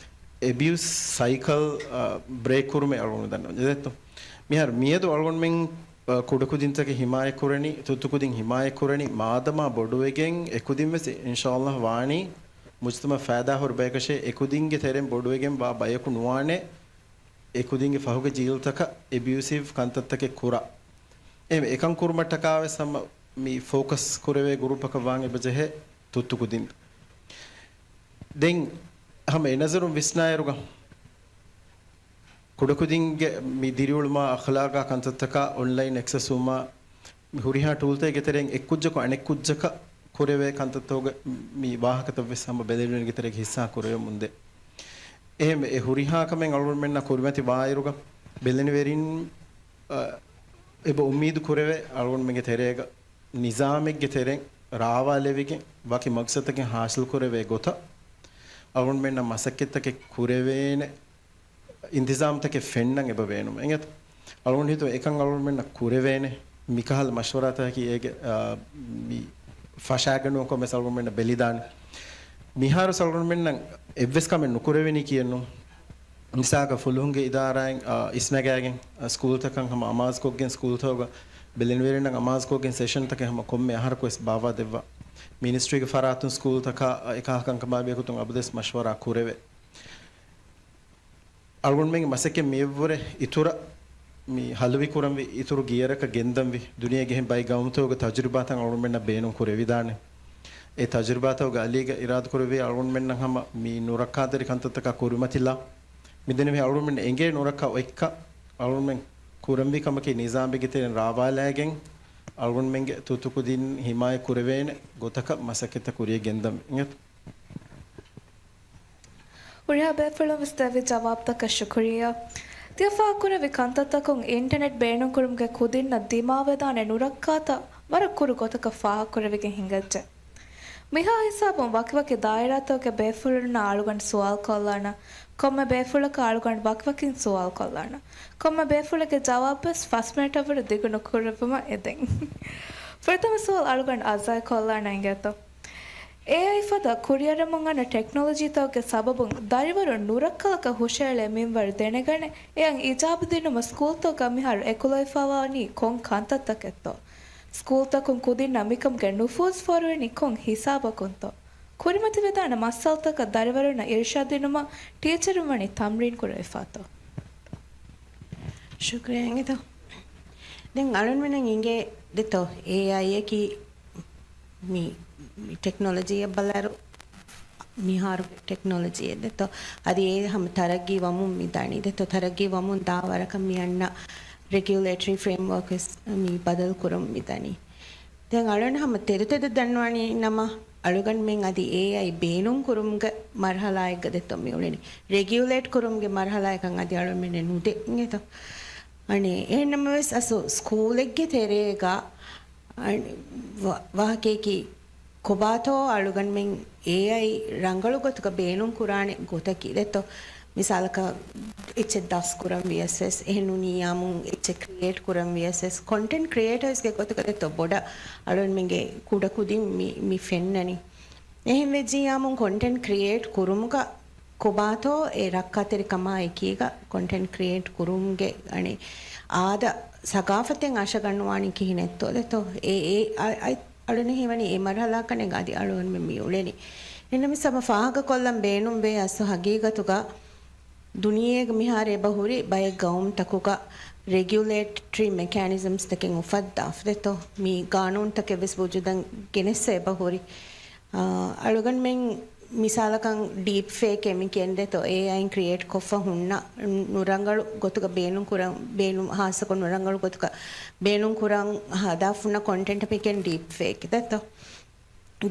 އެބިއުސް ސައިކަލް، އާ، ބްރޭކް ކުރުމެއް އަޅުގަނޑު ދަންނަވަން ޖެހޭތޯ. މިހާރު މިއަދު އަޅުގަނޑުމެން، އާ، ކުޑަކުދިންތަކެއް ހިމާޔަތްކުރަނީ، ތުއްތުކުދިން ހިމާޔަތްކުރަނީ، މާދަމާ ބޮޑުވެގެން އެކުދިން ވެސް އިންޝާﷲ ވާނީ މުޖުތަމަޢަށް ފައިދާހުރި ބަޔަކަށޭ، އެކުދިންގެ ތެރެއިން ބޮޑުވެގެން ވާ ބަޔަކު ނުވާނެ، އެކުދިންގެ ފަހުގެ ޖީލްތަކަށް އެބިއުސިވް ކަންތައްތަކެއް ކުރާ. އެހެން އެކަން ކުރުމަށްޓަކާ ވެސް ހަމަ މި ފޯކަސް ކުރެވޭ ގުރޫޕަކަށް ވާން އެބަޖެހޭ ތުއްތު ކުދިން. ދެން ހަމަ އެ ނަޒަރުން ވިސްނާއިރުގަ ކުޑަކުދިންގެ މި ދިރިއުޅުމާ އަޚްލާގާ ކަންތައްތަކާ އޮންލައިން އެކްސެސްވުމާ މި ހުރިހާ ޓޫލްތަކެއްގެ ތެރެއިން އެއްކުއްޖަކު އަނެއްކުއްޖަކަށް ކުރެވޭ ކަންތައްތަކުގެ މި ވާހަކަތައް ވެސް ހަމަ ބެލެނިވެރިންގެ ތެރޭގަ ހިއްސާ ކުރެވެމުންދޭ. އެހެންވެ، އެ ހުރިހާ ކަމެއް އަޅުގަނޑުމެންނަށް ކުރިމަތި ވާއިރުގަ ބެލެނިވެރިން، އަ، އެބަ އުއްމީދު ކުރެވޭ އަޅުގަނޑުމެންގެ ތެރޭގަ ނިޒާމެއްގެ ތެރެއިން ރާވާލެވިގެން ވަކި މަގްސަދަކެއް ހާސިލް ކުރެވޭ ގޮތަށް އަޅުގަނޑުމެންނަށް މަސައްކަތްތަކެއް ކުރެވޭނެ އިންތިޒާމްތަކެއް ފެންނަން އެބަ ބޭނުމެއް. އެނގޭތަ؟ އަޅުގަނޑު ހިތުން އެކަން އަޅުގަނޑުމެންނަށް ކުރެވޭނެ. މިކަހަލަ މަޝްވަރާތަކަކީ އޭގެ، އާ، މި ފަށާގަނުމަށް ކޮންމެސް އަޅުގަނޑުމެންނަށް ބެލިދާނެ. މިހާރު އަޅުގަނޑުމެންނަށް އެއްވެސް ކަމެއް ނުކުރެވެނީ ކިޔެއްނު. މިސާލަކަށް ފުލުހުންގެ އިދާރާއިން، އާ، އިސްނަގާގެން، އާ، ސްކޫލްތަކަށް ހަމަ އަމާޒުކޮށްގެން ސްކޫލްތަކުގަ ބެލެނިވެރިންނަށް އަމާޒުކޮށްގެން ސެޝަންތަކެއް ހަމަ ކޮންމެ އަހަރަކުވެސް ބާއްވާ ދެއްވާ. މިނިސްޓްރީގެ ފަރާތުން ސްކޫލްތަކާ، އާ، އެކަހަލަ ކަންކަމާ ބެހޭގޮތުން އަބަދުވެސް މަޝްވަރާ ކުރެވޭ. އަޅުގަނޑުމެންގެ މަސައްކަތް މިއަށްވުރެ އިތުރަށް މި ހަލުވި ކުރަންވީ އިތުރު ގިޔަރަކަށް ގެންދަންވީ ދުނިޔޭގެ އެހެން ބައި ގައުމުތަކުގެ ތަޖުރިބާތައް އަޅުގަނޑުމެންނަށް ބޭނުން ކުރެވިދާނެ. އެ ތަޖުރިބާތަކުގެ އަލީގަ އިރާދަކުރެއްވި އަޅުގަނޑުމެންނަށް ހަމަ މި ނުރައްކާތެރި ކަންތައްތަކާ ކުރިމަތިލާ. މިދެންނެވި އަޅުގަނޑުމެން އެނގޭ ނުރައްކާ އޮތްކަން އަޅުގަނޑުމެން ކުރަންވީ ކަމަކީ ނިޒާމެއްގެ ތެރެއިން ރާވާލައިގެން އަޅުގަނޑުމެންގެ ތުއްތު ކުދިން ހިމާޔަތް ކުރެވޭނެ ގޮތަކަށް މަސައްކަތްތައް ކުރިޔަށް ގެންދަން އިނގޭތަ؟ ހުރިހާ ބޭފުޅުން ވެސް ދެއްވި ޖަވާބުތަކަށް ޝުކުރިއްޔާ. ތިޔަ ފާހަގަކުރެއްވި ކަންތައްތަކުން އިންޓަނެޓް ބޭނުންކުރުމުގެ ކުދިންނަށް ދިމާވެދާނެ ނުރައްކާތައް ވަރަށް ކުރު ގޮތަކަށް ފާހަގަކުރެވިގެން ހިނގައްޖެ. މިހާ ހިސާބުން ވަކިވަކި ދާއިރާތަކުގެ ބޭފުޅުންނާ އަޅުގަނޑު ސުވާލު ކޮށްލާނަން، ކޮންމެ ބޭފުޅަކަށް އަޅުގަނޑު ވަކިވަކިން ސުވާލު ކޮށްލާނަން. ކޮންމެ ބޭފުޅެއްގެ ޖަވާބުވެސް ފަސް މިނެޓަށްވުރެ ދިގު ނުކުރެއްވުމަށް އެދެން. ފުރަތަމަ ސުވާލު އަޅުގަނޑު އަޒާއަށް ކޮށްލާނަން އިނގޭތޯ. އޭއައި ފަދަ ކުރިއަރަމުން އަންނަ ޓެކްނޮލޮޖީތަކުގެ ސަބަބުން ދަރިވަރުން ނުރައްކަލަކަށް ހުށައެޅޭ މިންވަރު ދެނެގަނެ، އެއަށް އިޖާބަ ދިނުމަށް ސްކޫލްތަކުގަ މިހާރު އެކުލަވެފަވާނީ ކޮން ކަންތައްތަކެއްތޯ؟ ސްކޫލްތަކުން ކުދިންނަށް މިކަމުގެ ނުފޫޒު ފޯރުވެނީ ކޮން ހިސާބަކުންތޯ؟ ކުރިމަތިވެދާނެ މައްސަލަތަކަށް ދަރިވަރުންނަށް އިރުޝާދު ދިނުމަށް ޓީޗަރުން ވަނީ ތަމްރީން ކުރެވިފާތޯ؟ ޝުކުރިއްޔާ އިނގޭތޯ. ދެން އަޅުންމެނަށް އިނގޭ ދެތޯ، އޭއައިއަކީ މި، މި ޓެކްނޮލޮޖީއަށް ބަލާއިރު، މިހާރު ޓެކްނޮލޮޖީއެއް ދެތޯ، އަދި އޭ ހަމަ ތަރައްގީ ވަމުން މި ދަނީ ދެތޯ، ތަރައްގީ ވަމުން ދާ ވަރަކަށް މި އަންނަ ރެގިއުލޭޓަރީ ފްރޭމްވޯކް ވެސް މި ބަދަލު ކުރަމުން މި ދަނީ. ދެން އަޅުން ހަމަ ތެދު ތެދު ދަންނަވަނީ ނަމަ، އަޅުގަނޑުމެން އަދި އޭއައި ބޭނުން ކުރުމުގެ މަރުހަލާއެއްގަ ދެތޯ މި އުޅެނީ. ރެގިއުލޭޓް ކުރުމުގެ މަރުހަލާއަކަށް އަދި އަޅުމެން ނުދޭ އިނގޭތޯ. އަނެ، އެހެންނަމަވެސް އަސްލު ސްކޫލެއްގެ ތެރޭގަ، އަނެ، ވަ-، ވާހަކައަކީ ކޮބާތޯ އަޅުގަނޑުމެން އޭއައި ރަނގަޅު ގޮތުގަ ބޭނުން ކުރާނެ ގޮތަކީ ދެތޯ. މިސާލަކަށް އެއްޗެއް ދަސް ކުރަން ވިޔަސް ވެސް، އެހެން ނޫނީ އާމުން އެއްޗެއް ކްރިއޭޓް ކުރަން ވިޔަސް ވެސް، ކޮންޓެންޓް ކްރިއޭޓަރސްގެ ގޮތުގަ ދެތޯ ބޮޑަށް އަޅުގަނޑުމެންގެ ކުޑަކުދިން މި، މި ފެންނަނީ. އެހެން ވެއްޖިއްޔާމު ކޮންޓެންޓް ކްރިއޭޓް ކުރުމުގަ ކޮބާތޯ އެ ރައްކާތެރިކަމާ އެކީގަ ކޮންޓެންޓް ކްރިއޭޓް ކުރުމުގެ އަނެއް އާދަ، ސަގާފަތެއް އަށަގަންނަވާނީ ކިހިނެއްތޯ ދެތޯ؟ އެ، އެ، އަ-، އަ-، އަޅުން ހީވަނީ އެ މަރުހަލާކަން އަދި އަޅުގަނޑުމެން މި އުޅެނީ. އެހެންނަމަވެސް ހަމަ ފާހަގަކޮށްލަން ބޭނުންވޭ އަސްލު ހަގީގަތުގަ ދުނިޔޭގަ މިހާރު އެބަ ހުރި ބައެއް ގައުމުތަކުގަ ރެގިއުލޭޓްރީ މެކޭނިޒަމްސްތަކެއް އުފައްދާފަ ދެތޯ؟ މި ގާނޫނުތަކެއް ވެސް ވުޖޫދަށް ގެނެއްސަ އެބަ ހުރި. އާ، އަޅުގަނޑުމެން މިސާލަކަށް ޑީޕް ފޭކޭ މި ކިޔަން ދެތޯ، އޭއައިން ކްރިއޭޓް ކޮށްފަ ހުންނަ ނުރަނގަޅު ގޮތުގަ ބޭނުން ކުރަން، ބޭނުން ހާއްސަކޮށް ނުރަނގަޅު ގޮތުގަ ބޭނުން ކުރަން ހަދާފަ ހުންނަ ކޮންޓެންޓް މި ކިޔަން ޑީޕް ފޭކް ދެތޯ.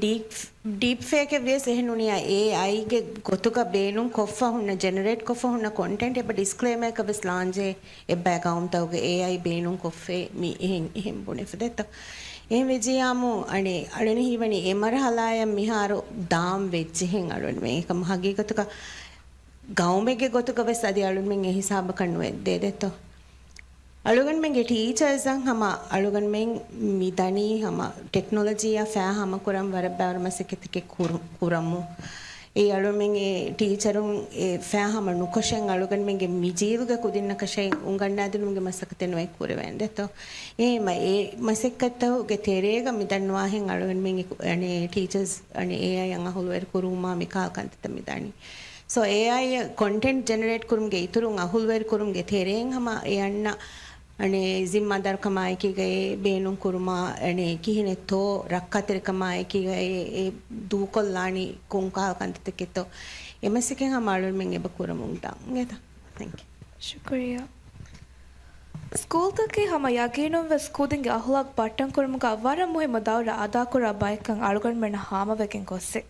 ޑީޕް، ޑީޕް ފޭކެއް ވިޔަސް އެހެން ނޫނިއްޔާ އޭއައިގެ ގޮތުގަ ބޭނުން ކޮށްފަ ހުންނަ، ޖެނެރޭޓް ކޮށްފަ ހުންނަ ކޮންޓެންޓް އެބަ ޑިސްކްލޭމަރަކަށް ވެސް ލާންޖެހޭ އެއްބައި ގައުމުތަކުގަ އޭއައި ބޭނުން ކޮށްފައި މި އެހެން، އެހެން ބުނެފަ ދެތޯ. އެހެން ވެއްޖިއްޔާމު އަނެއް އަޅުން ހީވަނީ އެ މަރުހަލާއަށް މިހާރު ދާން ވެއްޖެހެން އަޅުން އެކަމަ ހަގީގަތުގަ ގައުމެއްގެ ގޮތުގަ ވެސް އަދި އަޅުންމެން އެ ހިސާބަކަށް ނުވެ ދޭ ދެތޯ. އަޅުގަނޑުމެންގެ ޓީޗާސްއަށް ހަމަ އަޅުގަނޑުމެން މި ދަނީ ހަމަ ޓެކްނޮލޮޖީއާ ފައި ހަމަކުރަން ވަރަށް ބައިވަރު މަސައްކަތެއް ކުރު-، ކުރަމު. އެ އަޅުގަނޑުމެން އެ ޓީޗަރުން އެ ފައި ހަމަ ނުކޮށެން އަޅުގަނޑުމެންގެ މި ޖީލުގެ ކުދިންނަކަށެއް އުނގަންނާދިނުމުގެ މަސައްކަތެއް ނުވެ ކުރެވޭނެ ދެތޯ. އެހެމަ އެ މަސައްކަތްތަކުގެ ތެރޭގަ މި ދަންނަވާހެން އަޅުގަނޑުމެން އެ ކު-، އަނެއް ޓީޗާސް އަނެއް އޭއައިއަށް އަހުލުވެރި ކުރުވުމާ މި ކާ ކަންތައްތައް މި ދަނީ. ސޯ، އޭއައި ކޮންޓެންޓް ޖެނެރޭޓް ކުރުމުގެ އިތުރުން އަހުލުވެރި ކުރުމުގެ ތެރެއިން ހަމަ އެ އަންނަ އަނެއް ޒިންމާދާރުކަމާއެކީގައި ބޭނުން ކުރުމާ، އަނެއް ކިހިނެއްތޯ، ރައްކާތެރިކަމާއެކީގައި އެ ދޫކޮށްލާނީ ކޮންކަހަލަ ކަންތައްތަކެއްތޯ، އެ މަސައްކަތް ހަމަ އަޅުގަނޑުމެން އެބަ ކުރަމުން ދާން އިނގޭތަ؟ ތެންކް ޔޫ. ޝުކުރިއްޔާ. ސްކޫލްތަކީ ހަމަ ޔަގީނުން ވެސް ކުދިންގެ އަހުލާގް ބައްޓަން ކުރުމުގަ ވަރަށް މުހިއްމު ދައުރެއް އަދާކުރާ ބައެއްކަން އަޅުގަނޑުމެންނަށް ހާމަވެގެން ގޮއްސި.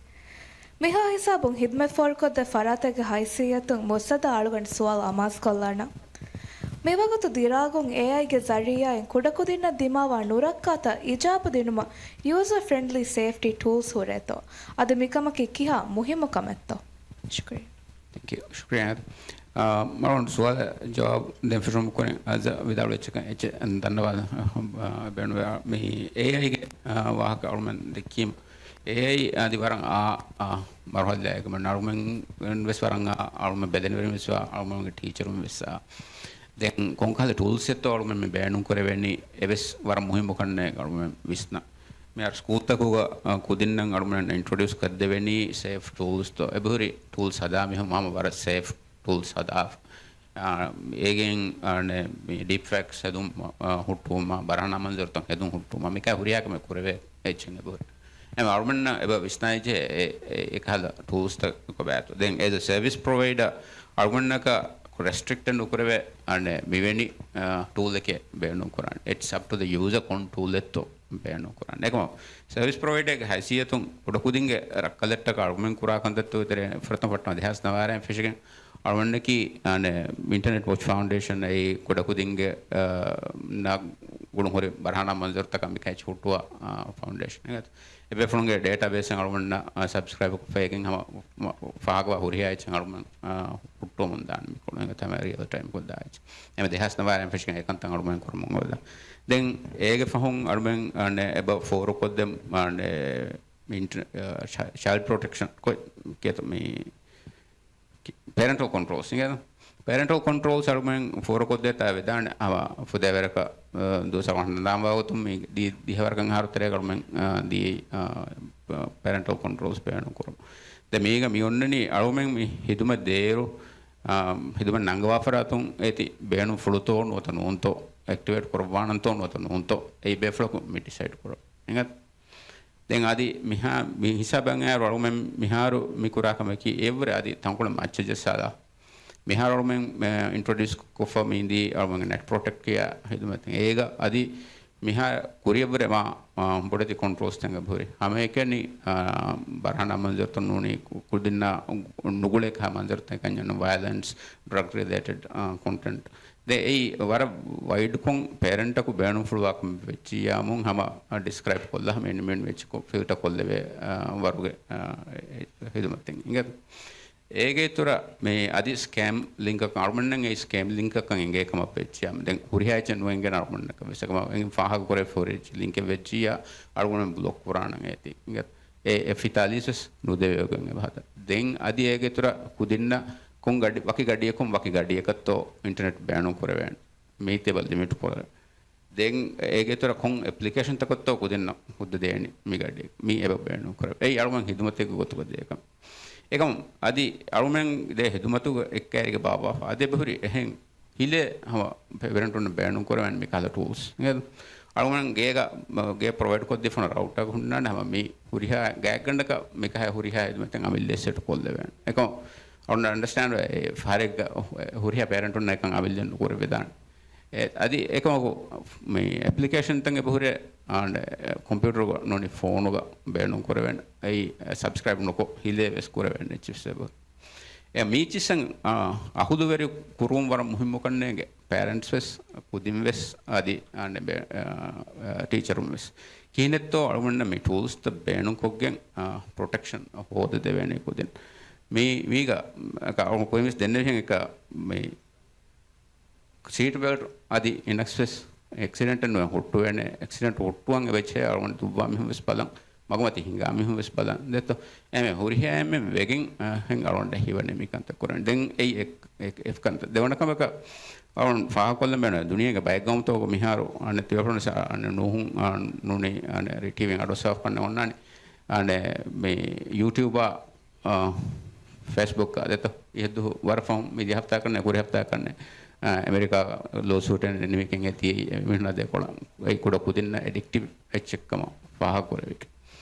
މިހާ ހިސާބުން ހިދުމަތް ފޯރުކޮށްދޭ ފަރާތެއްގެ ހައިސިއްޔަތުން މުއްސަދާ އަޅުގަނޑު ސުވާލު އަމާޒުކޮށްލާނަން. މިވަގުތު ދިރާގުން އޭއައިގެ ޒަރީއާއިން ކުޑަކުދިންނަށް ދިމާވާ ނުރައްކާތައް އިޖާބަ ދިނުމަށް ޔޫޒަރ ފްރެންޑްލީ ސޭފްޓީ ޓޫލްސް ހުރޭތޯ؟ އަދި މިކަމަކީ ކިހާ މުހިއްމު ކަމެއްތޯ؟ ޝުކުރިއްޔާ. ތެންކް ޔޫ. ޝުކުރިއްޔާ. އާ، މަރުވަން ސުވާލަށް ޖަވާބު ދޭން ފެށުމުގެ ކުރިން އަޒް ވިދާޅުވެއްޗަކަށް އެއްޗެއް ދަންނަވާލަން، އާ، ބޭނުންވޭ. މި އޭއައިގެ، އާ، ވާހަކަ އަޅުމެން ދެއްކީމަ، އޭއައި އަދި ވަރަށް އާ، އާ، މަރުހަލާއެއްގަ މި އަޅުމެން ވެސް ވަރަށް އާ، އަޅުމެން ބެލެނިވެރިން ވެސް އާ، އަޅުމެންގެ ޓީޗަރުން ވެސް އާ. ދެން ކޮންކަހަލަ ޓޫލްސްއެއްތޯ އަޅުމެން މި ބޭނުން ކުރެވެނީ އެވެސް ވަރަށް މުހިއްމު ކަންނޭ އަޅުމެން ވިސްނަ. މިހާރު ސްކޫލްތަކުގަ، އާ، ކުދިންނަށް އަޅުމެން އިންޓްރޮޑިއުސް ކޮށްދެވެނީ ސޭފް ޓޫލްސްތޯ. އެބަހުރި ޓޫލްސް ހަދާ މީހުން ހަމަ ވަރަށް ސޭފް ޓޫލްސް ހަދާފަ. އާ، އޭގެން، އާ، މި ޑީޕް ފޭކްސް ހެދުން، އާ، ހުއްޓުވުމާ، ބަރަހަނާ މަންޒަރުތައް ހެދުން ހުއްޓުވުމާ، މިކާ ހުރިހާ ކަމެއް ކުރެވޭ އެއްޗެއް އެބަހުރި. އެހެން އަޅުމެންނަށް އެބަ ވިސްނާއިޖެ އެ، އެ، އެކަހަލަ ޓޫލްސްތައް ކޮބާތޯ. ދެން އޭޒް އަ ސަރވިސް ޕްރޮވައިޑަރ އަޅުގަނޑަކަށް ރެސްޓްރިކްޓެއް ނުކުރެވޭ، އަނެއް މިވެނި، އާ، ޓޫލެކޭ ބޭނުން ކުރާނެ. އިޓްސް އަޕް ޓު ދަ ޔޫޒަ ކޮން ޓޫލެއްތޯ ބޭނުން ކުރާނެ. އެކަމަ ސަރވިސް ޕްރޮވައިޑަރގެ ހައިސިއްޔަތުން ކުޑަކުދިންގެ ރައްކަލެއްޓަކަށް އަޅުގަނޑުމެން ކުރާ ކަންތައްތަކުގެ ތެރެއިން ފުރަތަމަ ފައްޓަމަ ދެހާސް ނަވާރައިން ފެށިގެން އަޅުގަނޑަކީ، އަނެއް، އިންޓަރނެޓް ވޮޗް ފައުންޑޭޝަން އެއީ ކުޑަކުދިންގެ، އާ، ނަގުނު ހުރި ބަރަހަނާ މަންޒަރުތަކަށް މިކައި ހުއްޓުވާ، އާ، ފައުންޑޭޝަން. އެބޭފުޅުންގެ ޑޭޓާބޭސްއަށް އަޅުގަނޑަށް ސަބްސްކްރައިބް ކޮށްފައިގެން ހަމަ ފާހަގަވާ ހުރިހާ އެއްޗެއް އަޅުގަނޑު ހުއްޓުވަމުން ދާނެ މިކޮޅު އެނގޭތަ ރިއަލް ޓައިމްކޮށް ދާ އެއްޗެއް. އެމެ ދެހާސް ނަވާރަ އެންފެށިގެން އެކަންތައް އަޅުގަނޑު ކުރަމުން އޮވެލާ. ދެން އޭގެ ފަހުން އަޅުގަނޑު އަނެ އެބަ ފޯރުކޮށްދެން އަނެ މި އިންޓަ-، އަ، ޗަ-، ޗައިލްޑް ޕްރޮޓެކްޝަން ކޮ-، ކިޔަތަ މި ކި-، ޕެރެންޓަލް ކޮންޓްރޯލްސް އިނގޭތަ؟ ޕެރެންޓަލް ކޮންޓްރޯލްސް އަޅުގަނޑު ފޯރުކޮށްދޭތާ ވެދާނެ އަވަ ފުދޭވަރަކަށް، އަ، ދުވަސް އަޅުގަނޑު ހަނދާންވާ ގޮތުން މި ދީ ދިހަވަރަކަށް އަހަރު ތެރޭގަ އަޅުގަނޑު، އަ، ދީ، އަ، ޕެރެންޓަލް ކޮންޓްރޯލްސް ބޭނުން ކުރަމުން. ދެ މީގަ މި އޮންނަނީ އަޅުގަނޑު މި ހިދުމަތް ދޭއިރު، އާ، ހިދުމަތް ނަންގަވާ ފަރާތުން އޭތި ބޭނުން ފުޅުތޯ ނުވަތަ ނޫންތޯ، އެކްޓިވޭޓް ކުރައްވާނަންތޯ ނުވަތަ ނޫންތޯ، އެއީ ބޭފުޅަކު މި ޑިސައިޑް ކުރަން. އިނގޭތަ؟ ދެން އަދި މިހާ-، މި ހިސާބަށް އައިރު އަޅުގަނޑު މިހާރު މި ކުރާ ކަމަކީ އެއަށްވުރެ އަދި ތަންކޮޅެއް މައްޗަށް ޖައްސާލާ. މިހާރު އަޅުގަނޑު، އެ، އިންޓްރޮޑިއުސް ކޮށްފަ މި އިންދީ އަޅުގަނޑު ނެޓް ޕްރޮޓެކްޓް ކިޔާ ހިދުމަތެއް. އޭގަ އަދި މިހާ ކުރިއަށްވުރެ މާ، އާ، ބޮޑެތި ކޮންޓްރޯލްސް ތަންގެ ހުރި. ހަމައެކަނި، އާ، ބަރަހަނާ މަންޒަރުތައް ނޫނީ ކު-، ކުދިންނާ ނުގުޅޭ ކަހަލަ މަންޒަރުތަކެއް ކަންޏެއް ނޫން، ވަޔަލެންސް، ޑްރަގް ރިލޭޓެޑް، އާ، ކޮންޓެންޓް. ދެ އެއީ ވަރަށް ވައިޑްކޮށް ޕޭރެންޓަކު ބޭނުންފުޅުވާ ކަމެއް ވެއްޖިއްޔާމުން ހަމަ، އާ، ޑިސްކްރައިބް ކޮށްލާ ހަމަ އިންވެން ވެއްޖެ ކޮ-، ފިލްޓަ ކޮށްލެވޭ، އާ، ވަރުގެ، އާ، އެ-، އެ-، ހިދުމަތެއް އިނގޭތަ؟ އޭގެ އިތުރަށް މި އަދި ސްކޭމް ލިންކަކަށް އަޅުގަނޑުމެންނަށް އެ ސްކޭމް ލިންކަކަށް އެނގޭ ކަމަށް ވެއްޖިއްޔާ، ދެން ހުރިހާ އެއްޗެއް ނުއެނގޭނެ އަޅުގަނޑުމެންނަކަށް ވެސް އެކަމަށް އެނގި ފާހަގަ ކުރެވިފަ ހުރި އެއްޗެއް ލިންކެއް ވެއްޖިއްޔާ އަޅުގަނޑުމެން ބްލޮކް ކުރާނަން އޭތި. އެ އެފް އިތާލީސް ވެސް ނުދެވޭގޮތް އެބަހަދާ. ދެން އަދި އޭގެ އިތުރަށް ކުދިންނަށް ކޮން ގަޑި-، ވަކި ގަޑިއަކުން ވަކި ގަޑިއަކަށްތޯ އިންޓަރނެޓް ބޭނުން ކުރެވޭނެ. މީތި އެބަ ލިމިޓް ކުރެވޭނެ. ދެން އޭގެ އިތުރަށް ކޮން އެޕްލިކޭޝަންތަކަށްތޯ ކުދިންނަށް ހުއްދަ ދޭނީ މި ގަޑި-، މީ އެބަ ބޭނުން ކުރެވޭ. އެއީ އަޅުގަނޑު ހިދުމަތެއްގެ ގޮތުގަ ދޭ ކަމެއް. އެކަމު އަދި އަޅުގަނޑުމެން ދޭ ހިދުމަތުގަ އެއްކައިރިގެ ބާއްވާފަ އަދި އެބަހުރި އެހެން ހިލޭ ހަމަ ޕޭރެންޓުންނަށް ބޭނުން ކުރެވޭނެ މި ކަހަލަ ޓޫލްސް. އަޅުގަނޑު ގޭގަ، ގޭ ޕްރޮވައިޑް ކޮށްދީފަ ހުންނަ ރައުޓަރ ހުންނާނެ ހަމަ މި ހުރިހާ ގާތްގަނޑަކަށް މި ކަހަލަ ހުރިހާ ހިދުމަތެއް އަމިއްލަ ސެޓް ކޮށްލެވޭނެ. އެކަމު އަޅުގަނޑު އަންޑަސްޓޭންޑް ވޭ އެ ފަހަރެއްގަ ހުރިހާ ޕޭރެންޓުންނަށް އެކަން އަމިއްލަ ނުކުރެވިދާނެ. އެ، އަދި އެކަމަކު މި އެޕްލިކޭޝަންތައް އެބަހުރޭ، އާން، ކޮމްޕިއުޓަރުގަ ނޫނީ ފޯނުގަ ބޭނުން ކުރެވޭނެ. އެއީ ސަބްސްކްރައިބް ނުކޮށް ހިލޭ ވެސް ކުރެވޭނެ އެއްޗެއް ވެސް އެބަހުރި. އެ މީޗިސަން، އާ، އަހުލުވެރި ކުރުން ވަރަށް މުހިއްމު ކަންނޭނގެ. ޕޭރެންޓްސް ވެސް، ކުދިން ވެސް، އަދި، އާން، އެ، އާ، ޓީޗަރުން ވެސް. ކިހިނެއްތޯ އަޅުގަނޑަށް މި ޓޫލްސްތައް ބޭނުންކޮށްގެން، އާ، ޕްރޮޓެކްޝަން ހޯދަދެވޭނެ ކުދިން. މީ، މީގަ، ކުރިން ވެސް ދެންނެވިހެން އެކަ މި ސީޓް ބެލްޓް އަދި އިނަކްސް ވެސް އެކްސިޑެންޓެއް ނުވެ ހުއްޓުވޭނެ. އެކްސިޑެންޓް ހުއްޓުވަން އެބަޖެހޭ އަޅުގަނޑު ދުއްވާ މީހުން ވެސް ބަލަން، މަގުމަތި ހިނގާ މީހުން ވެސް ބަލަން. ދެއްތޯ؟ އެމެ ހުރިހާ އެންމެ ވެގެން، އަ، ހެން އަޅުގަނޑަށް ހީވަނީ މި ކަންތައް ކުރަން. ދެން އެއީ އެއް، އެއް، އެއް ކަންތައް. ދެވަނަ ކަމަކަށް އަޅުގަނޑު ފާހަގަކޮށްލަން ބޭނުން ދުނިޔޭގެ ބައެއް ގައުމުތަކުގަ މިހާރު އަނެއް ތިޔަފަނަސް އަނެއް ނޫހުން، އަ، ނޫނީ އަނެއް ޓީވީން އަޑުއައްސަވާފަ ކަންނޭނގެ އޮންނާނީ. އަނެއް މި ޔޫޓިއުބާ އާ، ފޭސްބުކް އާދެތަ؟ އިހަށްދުވަހު ވަރަށް ފަހުން މި ދިހަ ހަފްތާ ކަންނޭ، ކުރި ހަފްތާ ކަންނޭ، އާ، އެމެރިކާ ލޯސޫޓެއް ނިމިގެން އެތި މީހުންނާ ދެކޮޅަށް އެ ކުޑަ ކުދިންނަށް އެޑިކްޓިވް އެއްޗެއްކަމަށް ފާހަގަކުރެވި.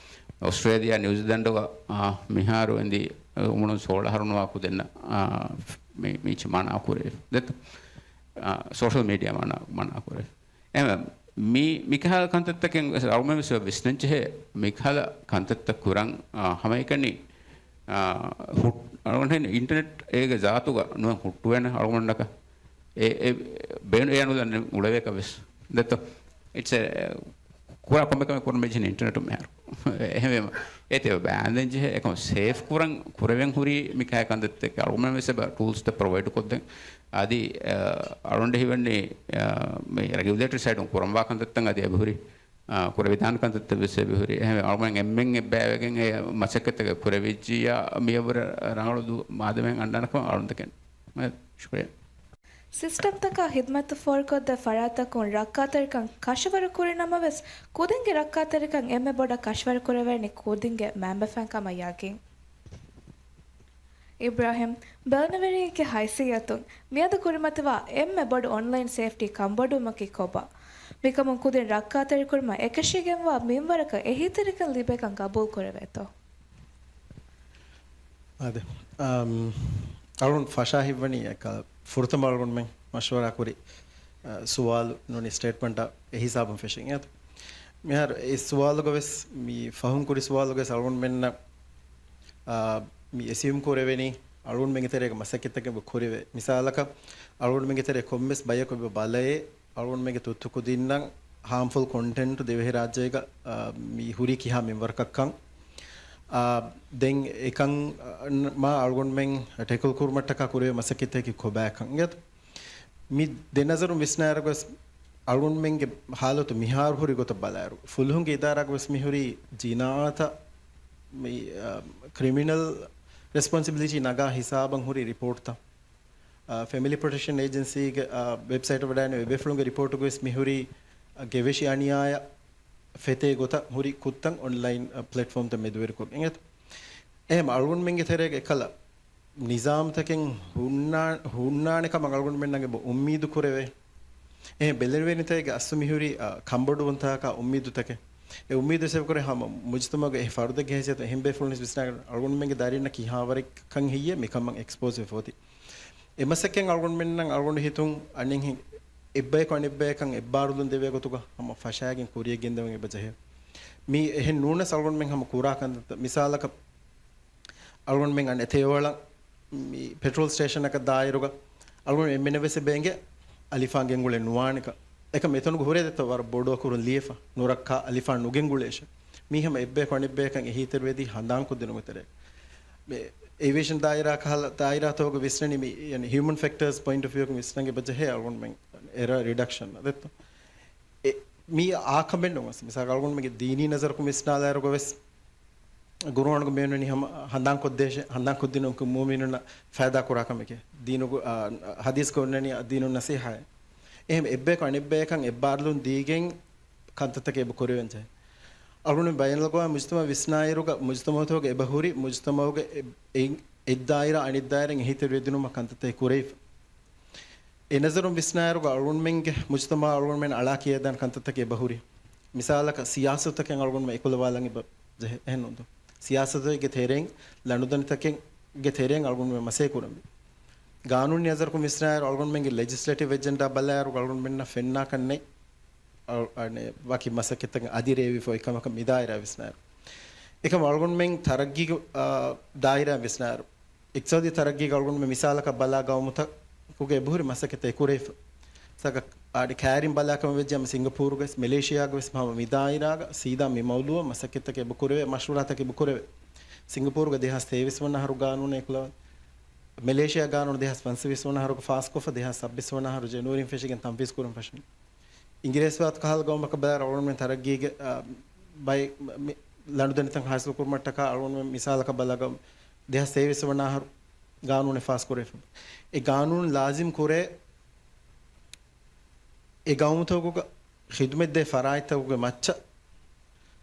އޮސްޓްރޭލިޔާ، ނިއުޒިލެންޑުގަ، އާ، މިހާރު އެނދި އުމުރުން ސޯޅަ އަހަރުނުވާ ކުދިންނަށް، އާ، މި، މީޗި މަނާ ކުރެވި. ދެތަ؟ އާ، ސޯޝަލް މީޑިއާ މަނާ، މަނާ ކުރެވި. އެ، މި، މިކަހަލަ ކަންތައްތަކެއް އަޅުގަނޑުމެން ވެސް ވިސްނަންޖެހޭ، މިކަހަލަ ކަންތައްތައް ކުރަން، އާ، ހަމައެކަނި، އާ، ހު-، އަޅުގަނޑު އިންޓަރނެޓް އޭގެ ޒާތުގަ ނުވެ ހުއްޓުވޭނެ އަޅުގަނޑަކަށް. އެ، އެ، ބޭނު އެ ނުލަން އުޅެވޭކަށް ވެސް. ދެއްތޯ؟ އިޓްސް އެ، ކުރާ ކޮންމެ ކަމެއް ކުރަން ބެޖެހެނީ އިންޓަރނެޓުން މިހާރު. އެހެންވީމަ، އޭތި ބައިންދެން ޖެހޭ، އެކަމަ ސޭފް ކުރަން، ކުރެވެން ހުރީ މި ކަހަލަ ކަންތައްތަކެއް އަޅުގަނޑުމެން ވެސް އެބަ ޓޫލްސްތައް ޕްރޮވައިޑް ކޮށްދެން. އަދި، އަ، އަޅުގަނޑަށް ހީވަނީ، އަ، މި ރެގިއުލޭޓަރީ ސައިޑުން ކުރަންވާ ކަންތައްތައް އަދި އެބަހުރި، އަ، ކުރެވިދާނެ ކަންތައްތައް ވެސް އެބަހުރި. އެހެންވެ، އަޅުގަނޑުމެން އެންމެން އެއްބައިވެގެން އެ މަސައްކަތްތަކެއް ކުރެވިއްޖިއްޔާ، މިއަށްވުރެ ރަނގަޅު ދު-، މާދަމައެއް އަންނާނެ ކަމަށް އަޅުގަނޑު ދެކެން. ޝުކުރިއްޔާ. ސިސްޓަމްތަކާ ހިދުމަތު ފޯރުކޮށްދޭ ފަރާތްތަކުން ރައްކާތެރިކަން ކަށަވަރު ކުރި ނަމަވެސް، ކުދިންގެ ރައްކާތެރިކަން އެންމެ ބޮޑަށް ކަށަވަރު ކުރެވޭނީ ކުދިންގެ މައިންބަފައިން ކަމަށް ޔަގީން. އިބްރާހިމް، ބަލަނުވެރިއެއްގެ ހައިސިއްޔަތުން މިއަދު ކުރިމަތިވާ އެންމެ ބޮޑު އޮންލައިން ސޭފްޓީ ކަންބޮޑުވުމަކީ ކޮބާ؟ މިކަމުން ކުދިން ރައްކާތެރިކުރުމަށް އެކަށީގެންވާ މިންވަރަކަށް އެހީތެރިކަން ލިބޭކަން ގަބޫލު ކުރެވޭތޯ؟ އާދެ. އަމް، އަޅުން ފަށާ ހިތްވަނީ އެކަ ފުރަތަމަ އަޅުގަނޑުމެން މަޝްވަރާ ކުރި، އަ، ސުވާލު ނޫނީ ސްޓޭޓްމަންޓާ އެ ހިސާބުން ފެށިން އޭތަ؟ މިހާރު އެ ސުވާލުގަ ވެސް، މި ފަހުން ކުރި ސުވާލުގަ ވެސް އަޅުގަނޑުމެންނަށް، އާ، މި އެސިއުމް ކުރެވެނީ އަޅުގަނޑުމެންގެ ތެރޭގަ މަސައްކަތްތަކެއް ކުރެވޭ. މިސާލަކަށް އަޅުގަނޑުމެންގެ ތެރޭ ކޮންމެސް ބަޔަކު އެބަ ބަލައޭ، އަޅުގަނޑުމެންގެ ތުއްތު ކުދިންނަށް، ހާމްފުލް ކޮންޓެންޓް ދިވެހިރާއްޖޭގަ، އާ، މި ހުރީ ކިހާ މިންވަރަކަށްކަން. އާ، ދެން އެކަން، އާ، މާ އަޅުގަނޑުމެން ޓެކްލް ކުރުމަށްޓަކާ ކުރެވޭ މަސައްކަތްތަކެއް ކޮބާކަން އިނގޭތަ؟ މި ދެ ނަޒަރުން ވިސްނާއިރުގަސް އަޅުގަނޑުމެންގެ ހާލަތު މިހާރު ހުރި ގޮތަށް ބަލާއިރު، ފުލުހުންގެ އިދާރާގަވެސް މިހުރީ ޖިނާއަތަށް މި، އާ، ކްރިމިނަލް ރެސްޕޮންސިބިލިޓީ ނަގާ ހިސާބަށް ހުރި ރިޕޯޓްތައް. އާ، ފެމިލީ ޕްރޮޓެކްޝަން އޭޖެންސީގެ، އާ، ވެބްސައިޓަށް ވަޑައިގެން އެބޭފުޅުންގެ ރިޕޯޓުގަވެސް މިހުރީ، އާ، ގެވެށި އަނިޔާޔަށް ފެތޭ ގޮތަށް ހުރި ކުށްތައް އޮންލައިން، އާ، ޕްލެޓްފޯމްތައް މެދުވެރިކޮށްގެން އެ-، އެހެން އަޅުގަނޑުމެންގެ ތެރޭގަ އެކަލަ ނިޒާމްތަކެއް ހުންނާ-، ހުންނާނެ ކަމަށް އަޅުގަނޑުމެންނަށް އެބަ އުއްމީދު ކުރެވޭ. އެހެން ބެލެނިވެރިންތަކެއްގެ އަސްލު މިހުރީ، އާ، ކަންބޮޑުވުންތަކާ އުއްމީދުތަކެއް. އެ އުއްމީދު ސެވިކުރެ ހަމަ މުޖުތަމަޢުގެ އެ ފަރުދެއްގެ ހައިސިއްޔަތުން އެހެން ބޭފުޅުން ވިސްނާގެން އަޅުގަނޑުމެންގެ ދަރިންނަށް ކިހާވަރެއްކަން ހެއްޔޭ މިކަމަށް އެކްސްޕޯޒް ވެފަ އޮތީ. އެ މަސައްކަތް އަޅުގަނޑުމެންނަށް އަޅުގަނޑު ހިތުން އަނެއްހެން އެއްބަޔަކު އަނެއްބަޔަކަށް އެއްބާރުލުން ދެވޭ ގޮތުގަ ހަމަ ފަށާގެން ކުރިޔަށް ގެންދަވަން އެބަ ޖެހޭ. މީ އެހެން ނޫނަސް އަޅުގަނޑުމެން ހަމަ ކުރާ ކަންތައްތައް. މިސާލަކަށް އަޅުގަނޑުމެން އަންނަ ތެޔޮއަޅަން މި ޕެޓްރޯލް ސްޓޭޝަނަކަށް ދާއިރުގަ އަޅުގަނޑު އެންމެނަށް ވެސް އެބަ އެނގޭ އަލިފާން ގެންގުޅެން ނުވާނެކަން. އެކަމް އެތަނުގަ ހުރޭ ދެއްތޯ ވަރަށް ބޮޑު އަކުރުން ލިޔެފަ، ނުރައްކާ އަލިފާން ނުގެންގުޅޭށޭ. މީ ހަމަ އެއްބަޔަކު އަނެއްބަޔަކަށް އެހީތެރިވެދީ ހަނދާންކޮށްދިނުމުގެ ތެރޭ. މި އޭވިއޭޝަން ދާއިރާ ކަހަލަ ދާއިރާތަކުގަ ވިސްނަނީ މި، ޔަނީ ހިއުމަން ފެކްޓާސް ޕޮއިންޓް އޮފް ވިއުއަކުން ވިސްނަން އެބަ ޖެހޭ އަޅުގަނޑުމެން އެރަރ ރިޑަކްޝަން ދެއްތޯ. އެ، މީ އާކަމެއް ނޫން. މިސާލަކަށް އަޅުގަނޑުމެންގެ ދީނީ ނަޒަރަކުން ވިސްނާލާއިރުގަ ވެސް، ގުރުއާނުގަ މިވެންނަނީ ހަމަ ހަނދާންކޮށްދޭށޭ، ހަނދާންކޮށްދިނުމަކީ މުއުމިނުންނަށް ފައިދާ ކުރާ ކަމެކޭ. ދީނުގަ، އާ، ޙަދީޘްގަ އޮންނަނީ ދީނު ނަޞީޙާއޭ. އެހެން އެއްބަޔަކު އަނެއްބަޔަކަށް އެއްބާރުލުން ދީގެން ކަންތައްތަކެއް އެބަ ކުރެވެން ޖެހޭ. އަޅުގަނޑު ބައިނަލްއަގްވާމީ މުޖުތަމަޢު ވިސްނާއިރުގަ މުޖުތަމަޢުތަކުގަ އެބަ ހުރި މުޖުތަމަޢުގެ އެ-، އެއިން އެއްދާއިރާ އަނެއްދާއިރައިން އެހީތެރިވެދިނުމަށް ކަންތައްތަކެއް ކުރެވިފަ. އެ ނަޒަރުން ވިސްނާއިރުގަ އަޅުގަނޑުމެންގެ މުޖުތަމަޢަށް އަޅުގަނޑުމެން އަޅާ ކިޔައިދާނެ ކަންތައްތަކެއް އެބަ ހުރި. މިސާލަކަށް ސިޔާސަތުތަކެއް އަޅުގަނޑުމެން އެކުލަވާލަން އެބަ ޖެހޭ. އެހެންނޫންތޯ؟ ސިޔާސަތުގެ ތެރެއިން، ލަނޑުދަނޑިތަކެއްގެ ތެރެއިން އަޅުގަނޑުމެން މަސައްކަތް ކުރަންވީ. ގާނޫނީ ނަޒަރަކުން ވިސްނާއިރު އަޅުގަނޑުމެންގެ ލެޖިސްލޭޓިވް އެޖެންޑާ ބަލާއިރު އަޅުގަނޑުމެންނަށް ފެންނާކަށް ނެތް. އަ-، އަނެއް ވަކި މަސައްކަތްތަކެއް އަދި ރޭވިފަ އޮތް ކަމަކަށް މިދާއިރާ ވިސްނާއިރު. އެކަމް އަޅުގަނޑުމެން ތަރައްގީގެ، އާ، ދާއިރާ ވިސްނާއިރު، އިޤްތިޞާދީ ތަރައްގީގަ އަޅުގަނޑުމެން މިސާލަކަށް ބަލާ ގައުމުތަކުގެ އެބަހުރި މަސައްކަތްތައް އެކުރެވިފަ. ސަކަ އާޑި ކައިރިން ބަލާ ކަމަށް ވެއްޖެ ހަމަ ސިންގަޕޫރުގަ ވެސް، މެލޭޝިޔާގަ ވެސް ހަމަ މިދާއިރާގަ ސީދާ މި މައުޟޫޢަށް މަސައްކަތްތަކެއް އެބަ ކުރެވޭ، މަޝްވަރާތަކެއް އެބަ ކުރެވޭ. ސިންގަޕޫރުގަ ދެހާސް ތޭވީސް ވަނަ އަހަރު ގާނޫނެއް އެކުލަވާ، މެލޭޝިޔާ ގާނޫނު ދެހާސް ފަންސަވީސް ވަނަ އަހަރުގަ ފާސްކޮށްފަ، ދެހާސް ސައްބީސް ވަނަ އަހަރު ޖެނުއަރީން ފެށިގެން ތަންފީޒް ކުރަން ފަށަނީ. އިނގިރޭސިވާތު ކަހަލަ ގައުމަކަށް ބަލާއިރު އަޅުގަނޑުމެން ތަރައްގީގެ، އާ، ބައެއް މި-، ލަނޑުދަނޑިތައް ހާސިލް ކުރުމަށްޓަކާ އަޅުގަނޑުމެން މިސާލަކަށް ބަލާ ގައުމު ދެހާސް ތޭވީސް ވަނަ އަހަރު ގާނޫނެއް ފާސް ކުރެވިފަ. އެ ގާނޫނު ލާޒިމް ކުރޭ އެ ގައުމުތަކުގަ ޚިދުމަތްދޭ ފަރާތްތަކުގެ މައްޗަށް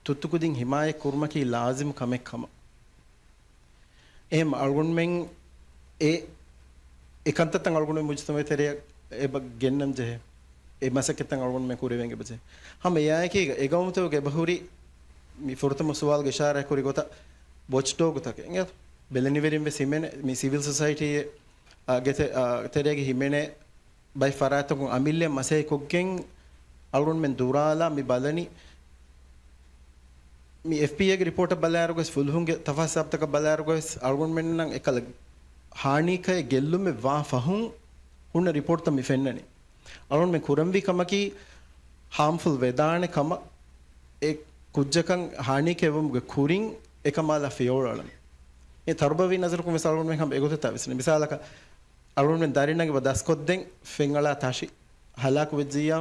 ތުއްތުކުދިން ހިމާޔަތް ކުރުމަކީ ލާޒިމް ކަމެއް ކަމަށް. އެހެން އަޅުގަނޑުމެން އެ، އެ ކަންތައްތައް އަޅުގަނޑުމެން މުޖުތަމަޢު ތެރެއަށް އެބަ ގެންނަން ޖެހޭ. އެ މަސައްކަތްތައް އަޅުގަނޑުމެން ކުރެވެން އެބަ ޖެހޭ. ހަމަ އެއާއެކީގަ އެ ގައުމުތަކުގެ އެބަހުރި މި ފުރަތަމަ ސުވާލުގެ އިޝާރާތް ކުރި ގޮތަށް ވޮޗްޑޮގުތަކެއް އިނގޭތޯ؟ ބެލެނިވެރިން ވެސް ހިމެނޭ، މި ސިވިލް ސޮސައިޓީއެއް، އާ، ގެ ތެ-، އާ، ތެރޭގަ ހިމެނޭ ބައެއް ފަރާތްތަކުން އަމިއްލައަށް މަސައްކަތްކޮށްގެން އަޅުގަނޑުމެން ދުރާލާ މި ބަލަނީ. މި އެފްޕީއޭގެ ރިޕޯޓަށް ބަލާއިރުގަސް، ފުލުހުންގެ ތަފާސް ސާބްތަކަށް ބަލާއިރުގަސް، އަޅުގަނޑުމެންނަށް އެކަލަ ހާނީކައެއް ގެއްލުމެއް ވާ ފަހުން ހުންނަ ރިޕޯޓްތައް މި ފެންނަނީ. އަޅުގަނޑުމެން ކުރަންވީ ކަމަކީ ހާމްފުލް ވެދާނެ ކަމަށް، އެ ކުއްޖަކަށް ހާނީކައެއް ވުމުގެ ކުރިން އެކަމާލާ ފިޔަވަޅު އަޅަން. އެ ތަރުބަވީ ނަޒަރަކުން ވެސް އަޅުގަނޑުމެން ހަމަ އެގޮތަށް ވިސްނޭ. މިސާލަކަށް އަޅުގަނޑުމެން ދަރިންނަށް އެބަ ދަސްކޮށްދޭން ފެންއަޅާ ތަށި ހަލާކު ވެއްޖިއްޔާ،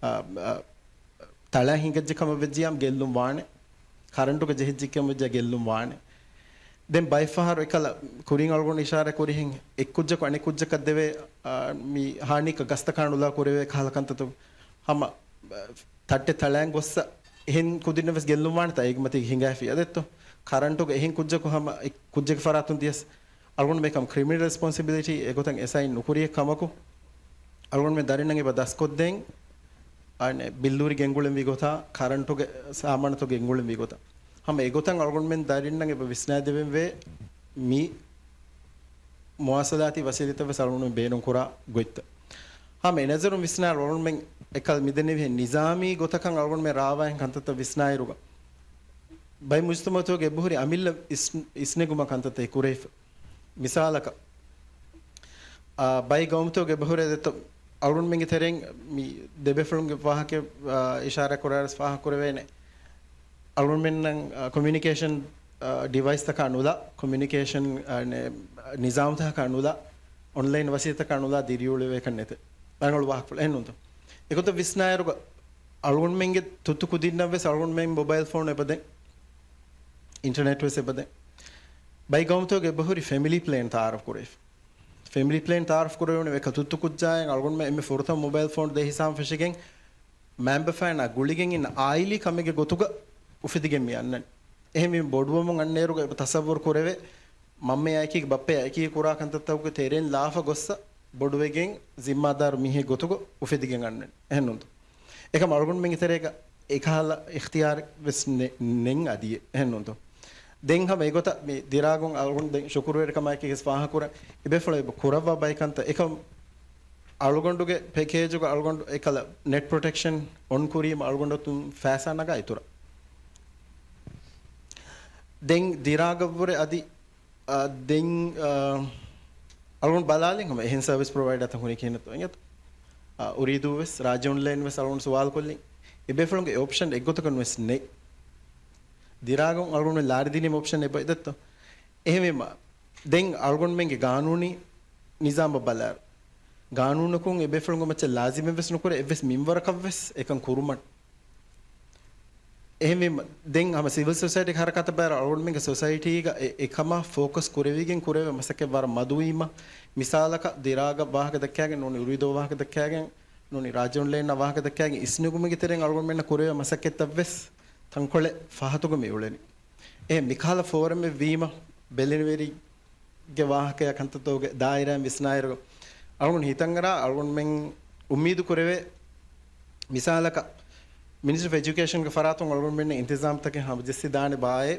އާ، އާ، ތަޅާ ހިނގައްޖެ ކަމަށް ވެއްޖިއްޔާ ގެއްލުން ވާނެ. ކަރަންޓުގަ ޖެހިއްޖެ ކަމަށް ވެއްޖިއްޔާ ގެއްލުން ވާނެ. ދެން ބައެއް ފަހަރު އެކަލަ ކުރިން އަޅުގަނޑު އިޝާރާތް ކުރިހެން އެއްކުއްޖަކު އަނެއްކުއްޖަކަށް ދެވޭ، އާ، މި ހާނީކަ ގަސްތަކާ ނުލާ ކުރެވޭ ކަހަލަ ކަންތައްތައް ހަމަ، އާ، ތައްޓެއް ތަޅާން ގޮއްސަ އެހެން ކުދިންނަށް ވެސް ގެއްލުން ވާނެތާ އޭގެ މަތީގަ ހިނގާފި އަދެއްތޯ؟ ކަރަންޓުގަ އެހެން ކުއްޖަކު ހަމަ އެ ކުއްޖެއްގެ ފަރާތުން ދިޔަސް އަޅުގަނޑު މިކަން ކްރިމިނަލް ރެސްޕޮންސިބިލިޓީ އެގޮތަށް އެސައިން ނުކުރި ކަމަކު، އަޅުގަނޑުމެން ދަރިންނަށް އެބަ ދަސްކޮށްދޭން، އަނެއް ބިއްލޫރި ގެންގުޅެން ވީ ގޮތާ، ކަރަންޓުގެ ސާމާނުތައް ގެންގުޅެން ވީ ގޮތާ. ހަމަ އެގޮތަށް އަޅުގަނޑުމެން ދަރިންނަށް އެބަ ވިސްނާދެވެން ވޭ މި މުވާސަލާތީ ވަސީލަތްތައް ވެސް އަޅުގަނޑުމެން ބޭނުން ކުރާ ގޮތްތައް. ހަމަ އެ ނަޒަރުން ވިސްނާ އަޅުގަނޑުމެން އެކަލް މިދެންނެވިހެން ނިޒާމީ ގޮތަކަށް އަޅުގަނޑުމެން ރާވާހެން ކަންތައްތައް ވިސްނާއިރުގަ ބައެއް މުޖުތަމަޢުތަކުގެ އެބަހުރި އަމިއްލަ އިސް-، އިސްނެގުމަށް ކަންތައްތައް ކުރެވިފަ. މިސާލަކަށް، އާ، ބައެއް ގައުމުތަކުގެ އެބަހުރޭ ދެއްތޯ، އަޅުގަނޑުމެންގެ ތެރެއިން މި ދެބޭފުޅުންގެ ވާހަކަ، އާ، އިޝާރާތް ކުރާއިރު ފާހަގަ ކުރެވޭނެ. އަޅުގަނޑުމެންނަށް، އާ، ކޮމިއުނިކޭޝަން، އާ، ޑިވައިސްތަކާ ނުލާ، ކޮމިއުނިކޭޝަން، އާ، ނެ-، ނިޒާމުތަކާ ނުލާ، އޮންލައިން ވަސީލަތަކާ ނުލާ ދިރިއުޅެވޭކަށް ނެތެ. ރަނގަޅު ވާހަކަފުޅު އެހެންނޫންތޯ؟ އެގޮތަށް ވިސްނާއިރުގަ އަޅުގަނޑުމެންގެ ތުއްތު ކުދިންނަށް ވެސް އަޅުގަނޑުމެން މޮބައިލް ފޯނު އެބަދޭ، އިންޓަރނެޓް ވެސް އެބަދޭ. ބައި ގައުމުތަކުގެ އެބަހުރި ފެމިލީ ޕްލޭން ތައާރަފް ކުރެވިފަ. ފެމިލީ ޕްލޭން ތައާރަފް ކުރެވުނު އެކަ ތުއްތު ކުއްޖާއިން އަޅުގަނޑުމެން އެންމެ ފުރަތަމަ މޮބައިލް ފޯނު ދޭ ހިސާބުން ފެށިގެން، މައިންބަފައިންނާ ގުޅިގެން އިން އާއިލީ ކަމެއްގެ ގޮތުގަ އުފެދިގެން މި އަންނަނީ. އެހެންވީމަ ބޮޑުވަމުން އަންނައިރުގަ އެބަ ތަސައްވުރު ކުރެވޭ، މަންމަޔާ އެކީގަ ބައްޕަޔާ އެކީ ކުރާ ކަންތައްތަކުގެ ތެރެއިން ލާފަ ގޮއްސަ ބޮޑުވެގެން ޒިންމާދާރު މީހެއް ގޮތުގަ އުފެދިގެން އަންނަނީ. އެހެންނޫންތޯ؟ އެކަމަ އަޅުގަނޑުމެންގެ ތެރޭގަ އެކަހަލަ އިޚްތިޔާރެއް ވެސް ނެ-، ނެތް އަދިއެއް. އެހެންނޫންތޯ؟ ދެން ހަމަ އެގޮތަށް މި ދިރާގުން އަޅުގަނޑު ދެން ޝުކުރުވެރިކަމާއެކީ ވެސް ފާހަގަކުރަން އެބޭފުޅުން އެބަ ކުރައްވާ ބައިކަންތައް އެކަމް އަޅުގަނޑުގެ ޕެކޭޖުގަ އަޅުގަނޑު އެކަލަ ނެޓް ޕްރޮޓެކްޝަން އޮން ކުރީމަ އަޅުގަނޑު ފައިސާ ނަގާ އިތުރަށް. ދެން ދިރާގަށްވުރެ އަދި، އާ، ދެން، އާ، އަޅުގަނޑު ބަލާލިން ހަމަ އެހެން ސަރވިސް ޕްރޮވައިޑާތައް ހުރި ކިހިނެއްތޯ އެނގޭތޯ؟ އާ، އުރީދޫ ވެސް، ރާއްޖެ އޮންލައިން ވެސް އަޅުގަނޑު ސުވާލު ކޮށްލިން. އެބޭފުޅުންގެ އޮޕްޝަން އެއްގޮތަކަށް ވެސް ނެތް. ދިރާގުން އަޅުގަނޑު ލާރިދިނީމަ އޮޕްޝަން އެބައި ދެއްތޯ؟ އެހެންވީމަ، ދެން އަޅުގަނޑުމެންގެ ގާނޫނީ ނިޒާމަށް ބަލާއިރު، ގާނޫނަކުން އެބޭފުޅުންގެ މައްޗަށް ލާޒިމެއް ވެސް ނުކުރޭ އެއްވެސް މިންވަރަކަށް ވެސް އެކަން ކުރުމަށް. އެހެންވީމަ، ދެން ހަމަ ސިވިލް ސޮސައިޓީގެ ހަރަކާތަށް ބަލާއިރު އަޅުގަނޑުމެންގެ ސޮސައިޓީގަ އެ، އެކަމަށް ފޯކަސް ކުރެވިގެން ކުރެވޭ މަސައްކަތް ވަރަށް މަދުވީމަ، މިސާލަކަށް ދިރާގަށް ވާހަކަ ދައްކާގެން ނޫނީ، އުރީދޫ ވާހަކަ ދައްކާގެން ނޫނީ، ރާއްޖެ އޮންލައިންއާ ވާހަކަ ދައްކާގެން އިސްނެގުމުގެ ތެރެއިން އަޅުގަނޑުމެންނަށް ކުރެވޭ މަސައްކަތްތައް ވެސް ތަންކޮޅެއް ފަހަތުގަ މި އުޅެނީ. އެ މިކަހަލަ ފޯރަމެއް ވީމަ، ބެލެނިވެރި ގެ ވާހަކަޔާ ކަންތައްތަކުގެ ދާއިރާއިން ވިސްނާއިރު، އަޅުގަނޑު ހިތަށްއަރާ އަޅުގަނޑުމެން އުއްމީދު ކުރެވޭ، މިސާލަކަށް މިނިސްޓްރީ އޮފް އެޖުކޭޝަންގެ ފަރާތުން އަޅުގަނޑުމެންނަށް އިންތިޒާމްތަކެއް ހަމަޖެއްސިދާނެ ބާއޭ،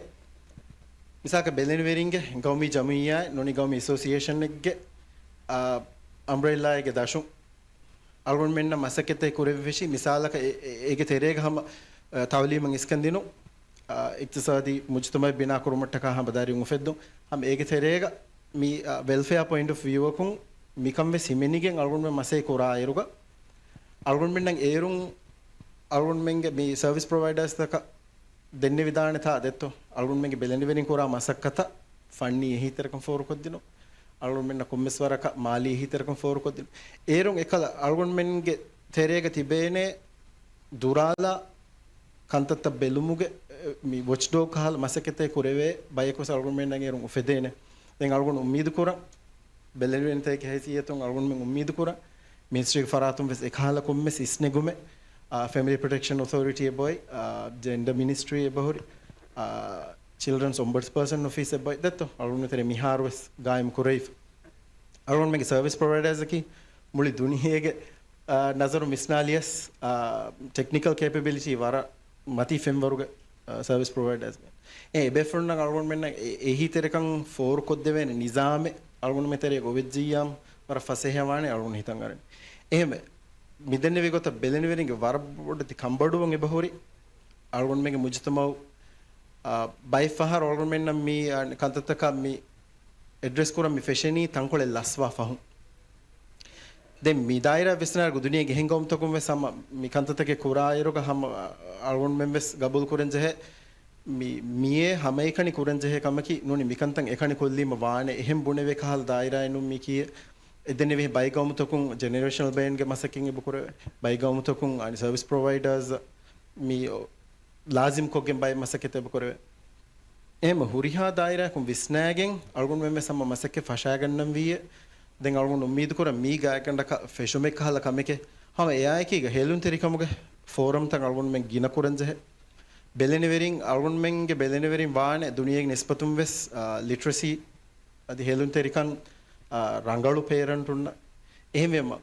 މިސާލަކަށް ބެލެނިވެރިންގެ ގައުމީ ޖަމިއްޔާއެއް ނޫނީ ގައުމީ އެސޯސިއޭޝަނެއްގެ، އާ، އަމްބްރެލާއެއްގެ ދަށުން އަޅުގަނޑުމެންނަށް މަސައްކަތްތައް ކުރެވިފައިވެއްޖެ. މިސާލަކަށް އެ-، އެ-، އޭގެ ތެރޭގަ ހަމަ، އަ، ތައުލީމަށް އިސްކަންދިނުން، އަ، އިޤްތިޞާދީ މުޖުތަމަޢެއް ބިނާކުރުމަށްޓަކާ ހަމަ ދަރިން އުފެއްދުން. ހަމަ އޭގެ ތެރޭގަ މި، އަ، ވެލްފެއާ ޕޮއިންޓް އޮފް ވިއުއަކުން މިކަން ވެސް ހިމެނިގެން އަޅުގަނޑުމެން މަސައްކަތް ކުރާއިރުގަ، އަޅުގަނޑުމެންނަށް އޭރުން އަޅުގަނޑުމެންގެ މި ސަރވިސް ޕްރޮވައިޑާސްތަކަށް ދެންނެވިދާނެތާ ދެއްތޯ؟ އަޅުގަނޑުމެންގެ ބެލެނިވެރިން ކުރާ މަސައްކަތަށް ފަންނީ އެހީތެރިކަން ފޯރުކޮށްދިނުން، އަޅުގަނޑުމެންނަށް ކޮންމެސް ވަރަކަށް މާލީ އެހީތެރިކަން ފޯރުކޮށްދިނުން. އޭރުން އެކަލަ އަޅުގަނޑުމެންގެ ތެރޭގަ ތިބޭނެ ދުރާލާ ކަންތައްތައް ބެލުމުގެ، އެ، މި ވޮޗްޑޮގް ކަހަލަ މަސައްކަތެއް ކުރެވޭ ބަޔަކު ވެސް އަޅުގަނޑުމެންނަށް އޭރުން އުފެދޭނެ. ދެން އަޅުގަނޑު އުއްމީދު ކުރަން، ބެލެނިވެރިންތަކެއްގެ ހައިސިއްޔަތުން އަޅުގަނޑުމެން އުއްމީދު ކުރަން، މިނިސްޓްރީގެ ފަރާތުން ވެސް އެކަހަލަ ކޮންމެސް އިސްނެގުމެއް، އާ، ފެމިލީ ޕްރޮޓެކްޝަން އޮތޯރިޓީ އެބައޮތް، އާ، ޖެންޑަ މިނިސްޓްރީ އެބަހުރި، އާ، ޗިލްޑްރަންސް އޮމްބަޑްސްޕާސަން އޮފީސް އެބައޮތް ދެއްތޯ؟ އަޅުގަނޑު ތެރޭ މިހާރު ވެސް ގާއިމް ކުރެވިފަ. އަޅުގަނޑުމެންގެ ސަރވިސް ޕްރޮވައިޑާސްއަކީ މުޅި ދުނިޔޭގެ، އާ، ނަޒަރު ވިސްނާލިޔަސް، އާ، ޓެކްނިކަލް ކޭޕަބިލިޓީ ވަރަށް މަތީ ފެންވަރުގެ، އާ، ސަރވިސް ޕްރޮވައިޑާސް. އެ އެބޭފުޅުންނަށް އަޅުގަނޑުމެންނަށް އެ-، އެހީތެރިކަން ފޯރުކޮށްދެވޭނެ ނިޒާމެއް އަޅުގަނޑުމެން ތެރޭގަ އޮވެއްޖިއްޔާމު ވަރަށް ފަސޭހަވާނެ އަޅުގަނޑު ހިތަށް އަރަނީ. އެހެންވެ، މިދެންނެވި ގޮތަށް ބެލެނިވެރިންގެ ވަރަށް ބޮޑެތި ކަންބޮޑުވުން އެބަހުރި. އަޅުގަނޑުމެންގެ މުޖުތަމަޢު، އާ، ބައެއް ފަހަރު އަޅުގަނޑުމެންނަށް މި، އާ، ކަންތައްތަކަށް މި އެޑްރެސް ކުރަން މި ފެށެނީ ތަންކޮޅެއް ލަސްވާ ފަހުން. ދެން މި ދާއިރާ ވިސްނާއިރު ދުނިޔޭގެ އެހެން ގައުމުތަކުން ވެސް ހަމަ މި ކަންތައްތަކެއް ކުރާއިރުގަ ހަމަ އަޅުގަނޑުމެން ވެސް ގަބޫލު ކުރަން ޖެހޭ. މި، މިއޭ ހަމައެކަނި ކުރަން ޖެހޭ ކަމަކީ ނޫނީ މިކަންތައް އެކަނި ކޮށްލީމަ ވާނެ އެހެން ބުނެވޭ ކަހަލަ ދާއިރާއެއް ނޫން މީކީ. އެދެންނެވި ބައި ގައުމުތަކުން ޖެނެރޭޝަނަލް ބޭންގެ މަސައްކަތް އެބަ ކުރެވޭ. ބައި ގައުމުތަކުން އަނި ސަރވިސް ޕްރޮވައިޑާސް މި ލާޒިމް ކޮށްގެން ބައެއް މަސައްކަތް އެބަ ކުރެވޭ. އެހެން ހުރިހާ ދާއިރާއަކުން ވިސްނާގެން އަޅުގަނޑުމެން ވެސް ހަމަ މަސައްކަތް ފަށާގަންނަން ވީއޭ. ދެން އަޅުގަނޑު އުއްމީދު ކުރަން މީ ގާތްގަނޑަކަށް ފެށުމެއް ކަހަލަ ކަމެކޭ. ހަމަ އެއާއެކީގަ ހޭލުންތެރިކަމުގެ ފޯރަމްތައް އަޅުގަނޑުމެން ގިނަ ކުރަން ޖެހޭ. ބެލެނިވެރިން، އަޅުގަނޑުމެންގެ ބެލެނިވެރިން ވާނެ ދުނިޔޭގެ ނިސްބަތުން ވެސް، އާ، ލިޓްރަސީ އަދި ހޭލުންތެރިކަން، އާ، ރަނގަޅު ޕޭރެންޓުންނަށް. އެހެންވީމަ،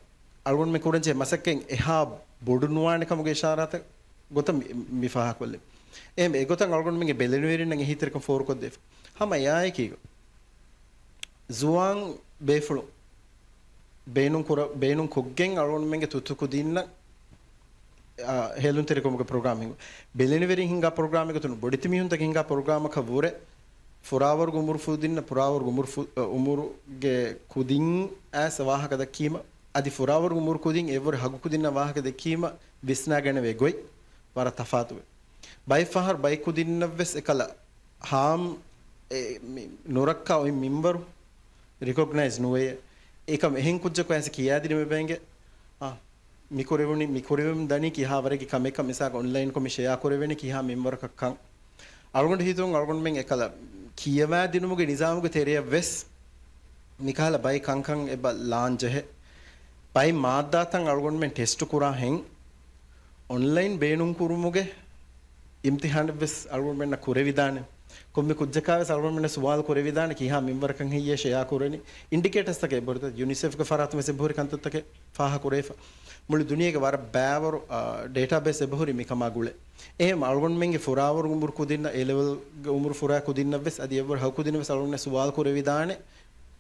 އަޅުގަނޑުމެން ކުރަންޖެހޭ މަސައްކަތް އެހާ ބޮޑު ނުވާނެ ކަމުގެ އިޝާރާތެއް ގޮތަށް މި، މި ފާހަގަކޮށްލި. އެހެން އެގޮތަށް އަޅުގަނޑުމެންގެ ބެލެނިވެރިންނަށް އެހީތެރިކަން ފޯރުކޮށްދެވިފަ. ހަމަ އެއާއެކީގަ ޒުވާން ބޭފުޅުން ބޭނުން ކުރ-، ބޭނުން ކޮށްގެން އަޅުގަނޑުމެންގެ ތުއްތު ކުދީންނަށް، އާ، ހޭލުންތެރިކަމުގެ ޕްރޮގްރާމް ހިންގު. ބެލެނިވެރިން ހިންގާ ޕްރޮގްރާމެއް ގޮތުން ބޮޑެތި މީހުންތަކެއް ހިންގާ ޕްރޮގްރާމަކަށް ވުރެ ފުރާވަރުގެ އުމުރު ފުދިންނަށް، ފުރާވަރުގެ އުމުރު ފު-، އުމުރުގެ ކުދިން އައިސް ވާހަކަ ދައްކީމަ، އަދި ފުރާވަރު އުމުރު ކުދިން އެއްވަރު ހަގު ކުދިންނާ ވާހަކަ ދެއްކީމަ ވިސްނާގަނެވޭ ގޮތް ވަރަށް ތަފާތުވޭ. ބައެއް ފަހަރު ބައެއް ކުދިންނަށްވެސް އެކަލަ ހާމް އެ، މި، ނުރައްކާ އޮތް މިންވަރު ރިކޮގްނައިޒް ނުވެޔޭ. އެކަމް އެހެން ކުއްޖަކު އައިސް ކިޔާދިނުމެ ބޭނގެ. އާ، މި ކުރެވުނީ، މި ކުރެވެމުން ދަނީ ކިހާ ވަރެއްގެ ކަމެއްކަން މިސާލަކަށް އޮންލައިންކޮށް މި ޝެއާ ކުރެވޭނެ ކިހާ މިންވަރަކަށް ކަން. އަޅުގަނޑު ހިތުން އަޅުގަނޑުމެން އެކަލަ ކިޔަވާދިނުމުގެ ނިޒާމުގެ ތެރެއަށް ވެސް މިކަހަލަ ބައެއް ކަންކަން އެބަ ލާން ޖެހޭ. ބައެއް މާއްދާތައް އަޅުގަނޑުމެން ޓެސްޓު ކުރާ ހެން އޮންލައިން ބޭނުން ކުރުމުގެ އިމްތިހާނެއްވެސް އަޅުގަނޑުމެންނަށް ކުރެވިދާނެ. ކޮންމެ ކުއްޖަކާވެސް އަޅުގަނޑުމެންނަށް ސުވާލު ކުރެވިދާނެ ކިހާ މިންވަރަކަށް ހެއްޔޭ ޝެއާ ކުރަނީ. އިންޑިކޭޓަސްތަކެއް އެބަހުރި. ޔުނިސެފްގެ ފަރާތުން ވެސް އެބަހުރި ކަންތައްތަކެއް ފާހަ ކުރެވިފަ. މުޅި ދުނިޔޭގެ ވަރަށް ބައިވަރު، އާ، ޑޭޓާބޭސް އެބަހުރި މިކަމާ ގުޅޭ. އެހެން އަޅުގަނޑުމެންގެ ފުރާވަރު އުމުރު ކުދިންނަށް، އޭ ލެވެލްގެ އުމުރު ފުރާ ކުދިންނަށް ވެސް އަދި އެއްވަރު ހަގު ކުދިންނަށް ވެސް އަޅުގަނޑުމެން ސުވާލު ކުރެވިދާނެ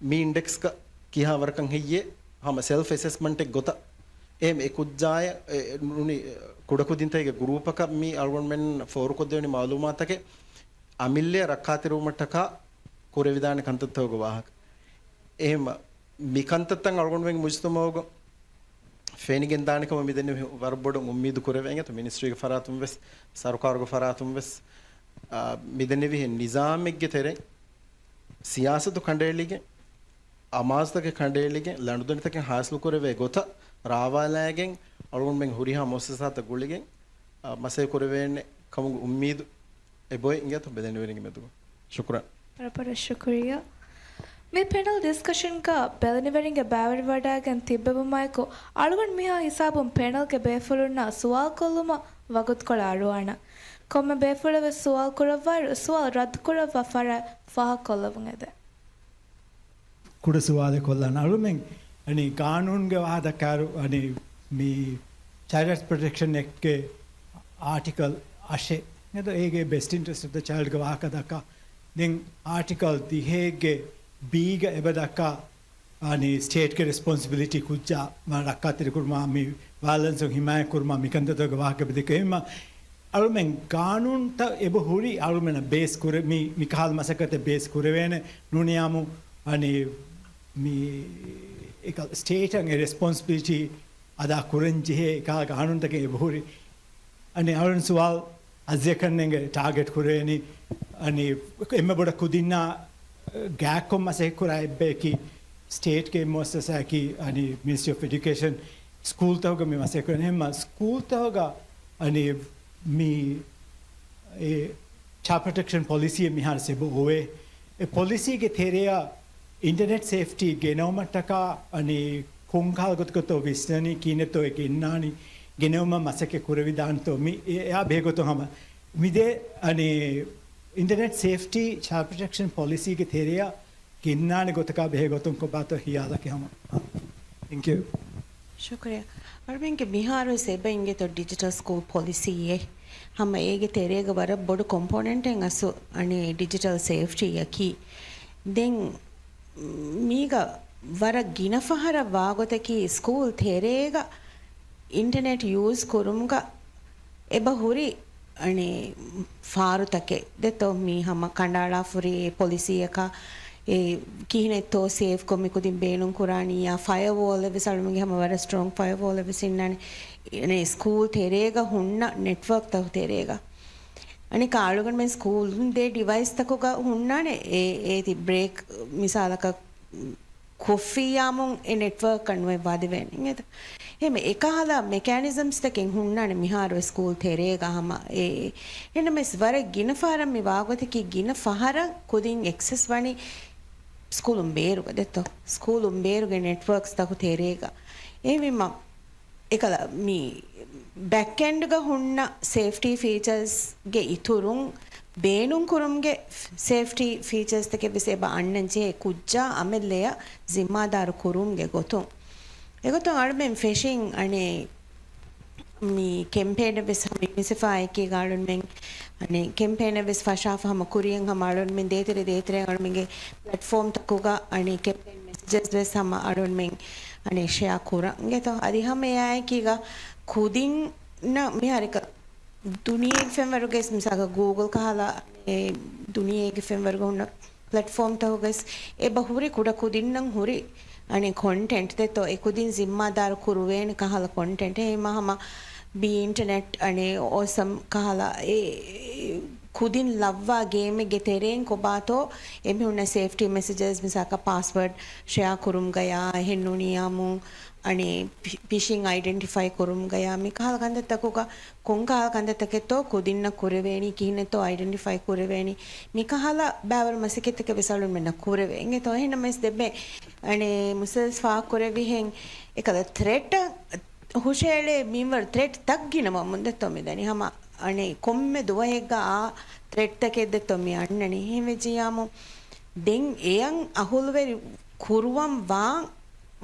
މި އިންޑެކްސްގަ ކިހާ ވަރަކަށް ހެއްޔޭ ހަމަ ސެލްފް އެސެސްމަންޓެއް ގޮތަށް. އެހެން އެ ކުއްޖާއަށް ނޫނީ ކުޑަކުދިންތަކެއްގެ ގުރޫޕަކަށް މި އަޅުގަނޑުމެން ފޯރުކޮށްދެވެނީ މައުލޫމާތުތަކެއް އަމިއްލައަށް ރައްކާތެރިވުމަށްޓަކާ ކުރެވިދާނެ ކަންތައްތަކުގެ ވާހަކަ. އެހެން މި ކަންތައްތައް އަޅުގަނޑުމެންގެ މުޖުތަމައުގަ ފެނިގެން ދާނެ ކަމަށް މިދެންނެވި ވަރަށް ބޮޑު އުއްމީދު ކުރެވޭ. އިނގޭތޯ މިނިސްޓްރީގެ ފަރާތުން ވެސް، ސަރުކާރުގެ ފަރާތުން ވެސް، އާ، މިދެންނެވިހެން ނިޒާމެއްގެ ތެރެއިން ސިޔާސަތު ކަނޑައެޅިގެން، އަމާޒުތަކެއް ކަނޑައެޅިގެން، ލަނޑުދަނޑިތަކެއް ހާސިލު ކުރެވޭ ގޮތަށް ރާވާލާގެން، އަޅުގަނޑުމެން ހުރިހާ މުއައްސަސާތައް ގުޅިގެން، އާ، މަސައްކަތް ކުރެވޭނެ ކަމުގެ އުއްމީދު އެބޮތް. އިނގޭތޯ ބެލެނިވެރިންގެ މެދުގަ. ޝުކުރާ. ވަރަށް ބޮޑަށް ޝުކުރިއްޔާ. މި ޕެނަލް ޑިސްކަޝަންގަ ބެލެނިވެރިންގެ ބައިވެރިވަޑައިގެން ތިއްބެވުމާއެކު، އަޅުގަނޑު މިހާ ހިސާބުން ޕެނަލްގެ ބޭފުޅުންނާ ސުވާލުކޮށްލުމަށް ވަގުތުކޮޅަށް އަރުވާނަން. ކޮންމެ ބޭފުޅެއް ވެސް ސުވާލު ކުރައްވާއިރު، ސުވާލު ރައްދުކުރައްވާ ފަރާތް ފާހަގަކޮށްލަވުން އެދެން. ކުޑަ ސުވާލެއް ކޮށްލާނަން. އަޅުމެން އަނި ގާނޫނުގެ ވާހަކަ ދައްކާއިރު، އަނި މި ޗައިލްޑް ރައިޓްސް ޕްރޮޓެކްޝަން އެކްޓްގެ އާޓިކަލް އަށެއް އެދޯ، އޭގެ ބެސްޓް އިންޓްރެސްޓް އޮފް ދަ ޗައިލްޑްގެ ވާހަކަ ދައްކާ. ދެން އާޓިކަލް ދިހައެއްގެ ބީގަ އެބަ ދައްކާ، އަނި ސްޓޭޓްގެ ރެސްޕޮންސިބިލިޓީ ކުއްޖާ މާ ރައްކާތެރިކުރުމާ، މި ވަޔަލެންސުން ހިމާޔަތްކުރުމާ، މިކަންތައްތަކުގެ ވާހަކަ އެބަ ދެއްކެވީމަ، އަޅުމެން ގާނޫނުތައް އެބަ ހުރި އަޅުމެންނަށް ބޭސް ކުރެ، މި، މިކަހަލަ މަސައްކަތެއް ބޭސް ކުރެވޭނެ ނޫނިއްޔާމު، އަނި މި އެކަ ސްޓޭޓަށް އެ ރެސްޕޮންސިބިލިޓީ އަދާ ކުރަން ޖެހޭ އެކަހަލަ ގާނޫނުތަކެއް އެބަ ހުރި. އަނި އަޅުން ސުވާލު އަޒްޔަކަންނެންގެ ޓާގެޓް ކުރެވެނީ، އަނި އެންމެ ބޮޑަށް ކުދިންނާ ގާތްކޮށް މަސައްކަތް ކުރާ އެއްބަޔަކީ ސްޓޭޓްގެ މުއައްސަސާއަކީ، އަނި މިނިސްޓްރީ އޮފް އެޑިއުކޭޝަން ސްކޫލްތަކުގަ މި މަސައްކަތް ކުރަނީ. އެހެންމަ ސްކޫލްތަކުގަ އަނި މި އެ ޗައިލްޑް ޕްރޮޓެކްޝަން ޕޮލިސީއެއް މިހާރު ސެބަ އޮވޭ. އެ ޕޮލިސީގެ ތެރެއަށް އިންޓަރނެޓް ސޭފްޓީ ގެނައުމަށްޓަކާ އަނި ކޮންކަހަލަ ގޮތަކަށްތޯ ވިސްނަނީ، ކިހިނެއްތޯ އެ ގެންނާނީ، ގެނެވުމަށް މަސައްކަތް ކުރެވިދާނެތޯ މި އެ، އެއާ ބެހޭގޮތުން ހަމަ މިދޭ އަނި އިންޓަރނެޓް ސޭފްޓީ ޗައިލްޑް ޕްރޮޓެކްޝަން ޕޮލިސީގެ ތެރެއަށް ގެންނާނެ ގޮތަކާ ބެހޭ ގޮތުން ކޮބާތޯ ހިޔާލަކީ ހަމަ. ތެންކް ޔޫ. ޝުކުރިއްޔާ. އަޅުމެންގެ މިހާރު ސެބަ އިނގޭތޯ ޑިޖިޓަލް ސްކޫލް ޕޮލިސީއެއް. ހަމަ އޭގެ ތެރޭގަ ވަރަށް ބޮޑު ކޮމްޕޯނެންޓެއް އަސްލު އަނެއް ޑިޖިޓަލް ސޭފްޓީއަކީ. ދެން މީގަ ވަރަށް ގިނަ ފަހަރަށް ވާގޮތަކީ ސްކޫލް ތެރޭގަ އިންޓަރނެޓް ޔޫޒް ކުރުމުގަ އެބަ ހުރި އަނެއް ފާރުތަކެއް ދެތޯ މީ ހަމަ ކަނޑައަޅާފަ ހުރި ޕޮލިސީއަކާ އެ ކިހިނެއްތޯ ސޭވްކޮށް މި ކުދިން ބޭނުން ކުރާނީ އާ ފަޔަވޯލެއް ވެސް އަޅުމެންގެ ހަމަ ވަރަށް ސްޓްރޮންގް ފަޔަވޯލެއް ވެސް އިންނާނެ. އަނެއް ސްކޫލް ތެރޭގަ ހުންނަ ނެޓްވޯކްތަކު ތެރޭގަ. އަނެއްކާ އަޅުގަނޑުމެން ސްކޫލުން ދޭ ޑިވައިސްތަކުގަ ހުންނާނެ އެ، އޭތި ބްރޭކް މިސާލަކަށް ކޮށްފިއްޔާމުން އެ ނެޓްވޯކަށް ނުވެ ވަދެވޭނެ އިނގޭތަ؟ އެހެން އެކަހަލަ މެކޭނިޒަމްސްތަކެއް ހުންނާނެ މިހާރު ސްކޫލް ތެރޭގަ ހަމަ އެ، އެނަމެސް ވަރަށް ގިނަ ފަހަރަށް މި ވާގޮތަކީ ގިނަ ފަހަރަށް ކުދިން އެކްސެސް ވަނީ ސްކޫލުން ބޭރުގަ ދެތޯ؟ ސްކޫލުން ބޭރުގެ ނެޓްވޯކްސްތަކު ތެރޭގަ. އެހެންވީމަ އެކަލަ މި ބެކްއެންޑްގަ ހުންނަ ސޭފްޓީ ފީޗާސްގެ އިތުރުން ބޭނުންކުރުމުގެ ސޭފްޓީ ފީޗާސްތަކެއް ވެސް އެބަ އަންނަން ޖެހޭ ކުއްޖާ އަމިއްލަޔަށް ޒިންމާދާރު ކުރުމުގެ ގޮތުން. އެގޮތުން އަޅުމެން ފެށިން އަނެއް މި ކެމްޕޭނެއް ވެސް ހަމަ ޔުނިސެފާ އެކީގަ އަޅުންމެން އަނެއް ކެމްޕޭނެއް ވެސް ފަށާފަ ހަމަ ކުރިޔަށް ހަމަ އަޅުންމެން ދޭތެރެ ދޭތެރެއިން އަޅުމެންގެ ޕްލެޓްފޯމްތަކުގަ އަނެއް ކެމްޕޭން މެސެޖެސް ވެސް ހަމަ އަޅުންމެން އަނެއް ޝެއާ ކުރަން އިނގޭތޯ؟ އަދި ހަމަ އެއާއެކީގަ ކުދިންނަށް މިހާރަކަށް ދުނިޔޭގެ ފެންވަރުގައި މިސާލަކަށް ގޫގުލް ކަހަލަ އެ ދުނިޔޭގެ ފެންވަރުގަ ހުންނަ ޕްލެޓްފޯމްތަކުގަސް އެބަ ހުރި ކުޑަ ކުދިންނަށް ހުރި އަނެއް ކޮންޓެންޓް ދެތޯ، އެ ކުދިން ޒިންމާދާރު ކުރުވޭނެ ކަހަލަ ކޮންޓެންޓް. އެހެންމަ ހަމަ ބީ އިންޓަނެޓް އަނެއް އޯސަމް ކަހަލަ އެ ކުދިން ލައްވާ ގޭމެއްގެ ތެރެއިން ކޮބާތޯ އެމީހުންނަށް ސޭފްޓީ މެސެޖެސް މިސާކަށް ޕާސްވާޑް ޝެއާ ކުރުމުގަޔާ އެހެން ނޫނިޔާމު އަނެއް ފި-، ފިޝިން އައިޑެންޓިފައި ކުރުމުގަޔާ މިކަހަލަ ކަންތައްތަކުގަ ކޮންކަހަލަ ކަންތައްތަކެއްތޯ ކުދިންނަށް ކުރެވޭނީ، ކިހިނެއްތޯ އައިޑެންޓިފައި ކުރެވޭނީ، މިކަހަލަ ބައިވަރު މަސައްކަތްތަކެއް ވެސް އަޅުންމެންނަށް ކުރެވޭ. އިނގޭތޯ އެހެންނަމަވެސް ދެންމެ އަނެއް މުސައްސަސް ފާހަގަކުރެއްވިހެން އެކަލަ ތްރެޓް ހުށައެޅޭ މިންވަރު ތްރެޓް ތައް ގިނަވަމުން ދެތޯ މިދަނީ. ހަމަ އަނެއް ކޮންމެ ދުވަހެއްގަ އާ ތްރެޓްތަކެއް ދެތޯ މި އަންނަނީ. އެހެންވެއްޖިއްޔާމު ދެން އެޔަށް އަހުލުވެރި ކުރުވަން ވާ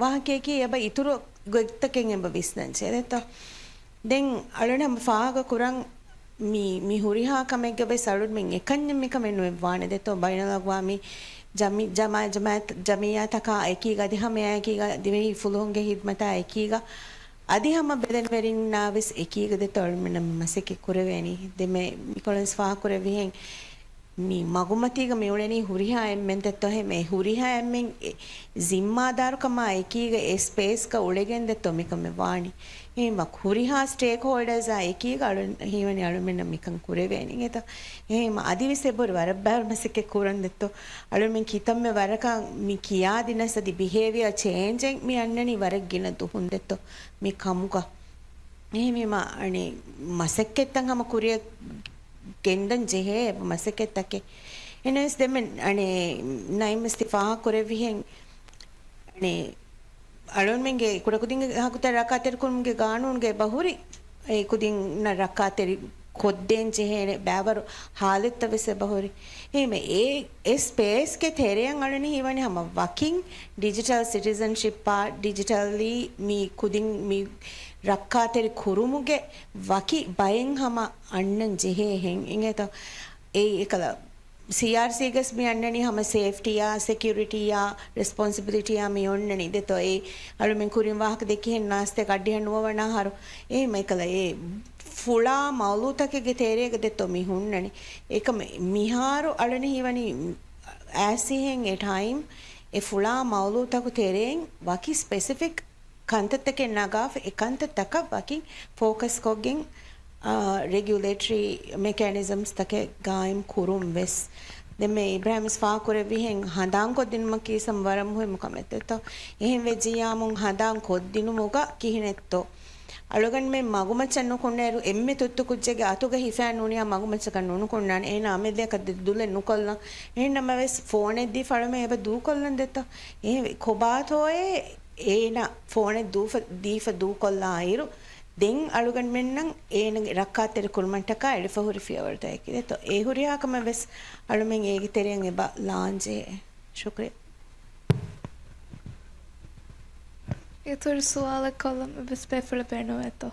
ވާހަކަޔަކީ އެބަ އިތުރު ގޮތްތަކެއް އެބަ ވިސްނަން ޖެހޭ ދެތޯ. ދެން އަޅުން ހަމަ ފާހަގަ ކުރަން މި، މި ހުރިހާ ކަމެއްގަ ވެސް އަޅުންމެން އެކަންޏެއް މިކަމެއް ނުއެއްވާނެ ދެތޯ. ބައިނަލްއަގްވާމީ ޖަމި-، ޖަމާ-، ޖަމާ-، ޖަމިއްޔާތަކާ އެކީގަ އަދި ހަމައާ އެކީގަ ދިވެހި ފުލުހުންގެ ހިދްމަތާ އެކީގަ އަދި ހަމަ ބެލެނިވެރިންނާ ވެސް އެކީގަ ދެތޯ އަޅުމެންނަށް މަސައްކަތް ކުރެވޭނީ. ދެންމެ މިކޮޅުން ފާހަގަކުރެއްވިހެން މި މަގުމަތީގަ މިއުޅެނީ ހުރިހާ އެންމެން ދެތޯ އެހެން މި ހުރިހާ އެންމެން އެ ޒިންމާދާރުކަމާ އެކީގަ އެ ސްޕޭސްގަ އުޅެގެން ދެތޯ މިކަމެއް ވާނީ. އެހެންމަ ހުރިހާ ސްޓޭކްހޯލްޑާސްއާ އެކީގަ އަޅުން ހީވަނީ އަޅުމެންނަށް މިކަން ކުރެވޭނީ. އިނގޭތޯ އެހެންމަ އަދިވެސް އެބަހުރި ވަރަށް ބާރު މަސައްކަތް ކުރަން ދެތޯ. އަޅުމެން ކިތަންމެ ވަރަކަށް މި ކިޔާދިނަސް އަދި ބިހޭވިއާ ޗޭންޖެއް މި އަންނަނީ ވަރަށް ގިނަ ދުހުން ދެތޯ މި ކަމުގަ. އެހެންވީމަ، އަނެއް، މަސައްކަތްތައް ހަމަ ކުރިއަށް ގެންދަން ޖެހޭ އެބަ މަސައްކަތްތަކެއް. އެހެނަސް ދެންމެ، އަނެއް، ނައިމް އިސްތިފާހަ ކުރެއްވިހެން، އަނެއް، އަޅުންމެންގެ ކުޑަކުދިންގެ ހައްގުތައް ރައްކާތެރިކުރުމުގެ ގާނޫނުގެ އެބަހުރި، އެ ކުދިންނަށް ރައްކާތެރި ކޮށްދޭން ޖެހޭނެ ބައިވަރު ހާލަތްތައް ވެސް އެބަހުރި. އެހެންވެ، އެ، އެ ސްޕޭސްގެ ތެރެއަށް އަޅުން ހީވަނީ ހަމަ ވަކިން ޑިޖިޓަލް ސިޓިޒަންޝިޕާ، ޑިޖިޓަލީ މި ކުދިން މި ރައްކާތެރި ކުރުމުގެ ވަކި ބައެއް ހަމަ އަންނަން ޖެހޭހެން އިނގޭތޯ. އެއީ އެކަލަ ސީއާރްސީގަސް މި އަންނަނީ ހަމަ ސޭފްޓީއާ، ސެކިއުރިޓީއާ، ރެސްޕޮންސިބިލިޓީއާ މި އޮންނަނީ ދެތޯ. އެ އަޅުމެން ކުރިން ވާހަކަ ދެއްކިހެން ނާސްތެ ގައްޑިހަ ނުވަވަނާ ހަރު. އެހެން އެކަލަ އެ ފުޅާ މައުލޫތަކެއްގެ ތެރޭގަ ދެތޯ މި ހުންނަނީ. އެކަމެ މިހާރު އަޅުން ހީވަނީ އައިސީހެން އެ ޓައިމް އެ ފުޅާ މައުލޫތަކު ތެރެއިން ވަކި ސްޕެސިފިކް ކަންތައްތަކެއް ނަގާފަ، އެ ކަންތައްތަކަށް ވަކިން ފޯކަސް ކޮށްގެން، އާ، ރެގިއުލޭޓަރީ މެކޭނިޒަމްސްތަކެއް ގާއިމް ކުރުން ވެސް. ދެންމެ އިބްރާހިމް ފާހަގަކުރެއްވިހެން ހަނދާންކޮށްދިނުމަކީ ވެސް ވަރަށް މުހިއްމު ކަމެއް ދެތޯ. އެހެން ވެއްޖިއްޔާމު ހަނދާން ކޮށްދިނުމުގަ ކިހިނެއްތޯ؟ އަޅުގަނޑުމެން މަގުމައްޗަށް ނުކުންނައިރު އެންމެ ތުއްތު ކުއްޖެއްގެ އަތުގަ ހިފާ ނޫނިޔާ މަގުމައްޗަކަށް ނުނުކުންނާނެ. އޭނާ އަމިއްލައަކަށް ދެ ދުލެއް ނުކޮށްލަން. އެހެންނަމަވެސް ފޯނެއް ދީފަ އަޅުމެން އެބަ ދޫކޮށްލަން ދެތޯ. އެހެންވެ، ކޮބާތޯއޭ އޭނަ ފޯނެއް ދޫފަ، ދީފަ ދޫކޮށްލާއިރު، ދެން އަޅުގަނޑުމެންނަށް އޭނަގެ ރައްކާތެރި ކުރުމަށްޓަކާ އެޅިފަ ހުރި ފިޔަވަޅުތަކެކޭ ދެތޯ. އެ ހުރިހާ ކަމެއް ވެސް އަޅުމެން އޭގެ ތެރެއިން އެބަ ލާންޖެހޭ. ޝުކްރިޔާ. އިތުރު ސުވާލެއް ކޮށްލަން އެއްވެސް ބޭފުޅެއް ބޭނުންވޭތޯ؟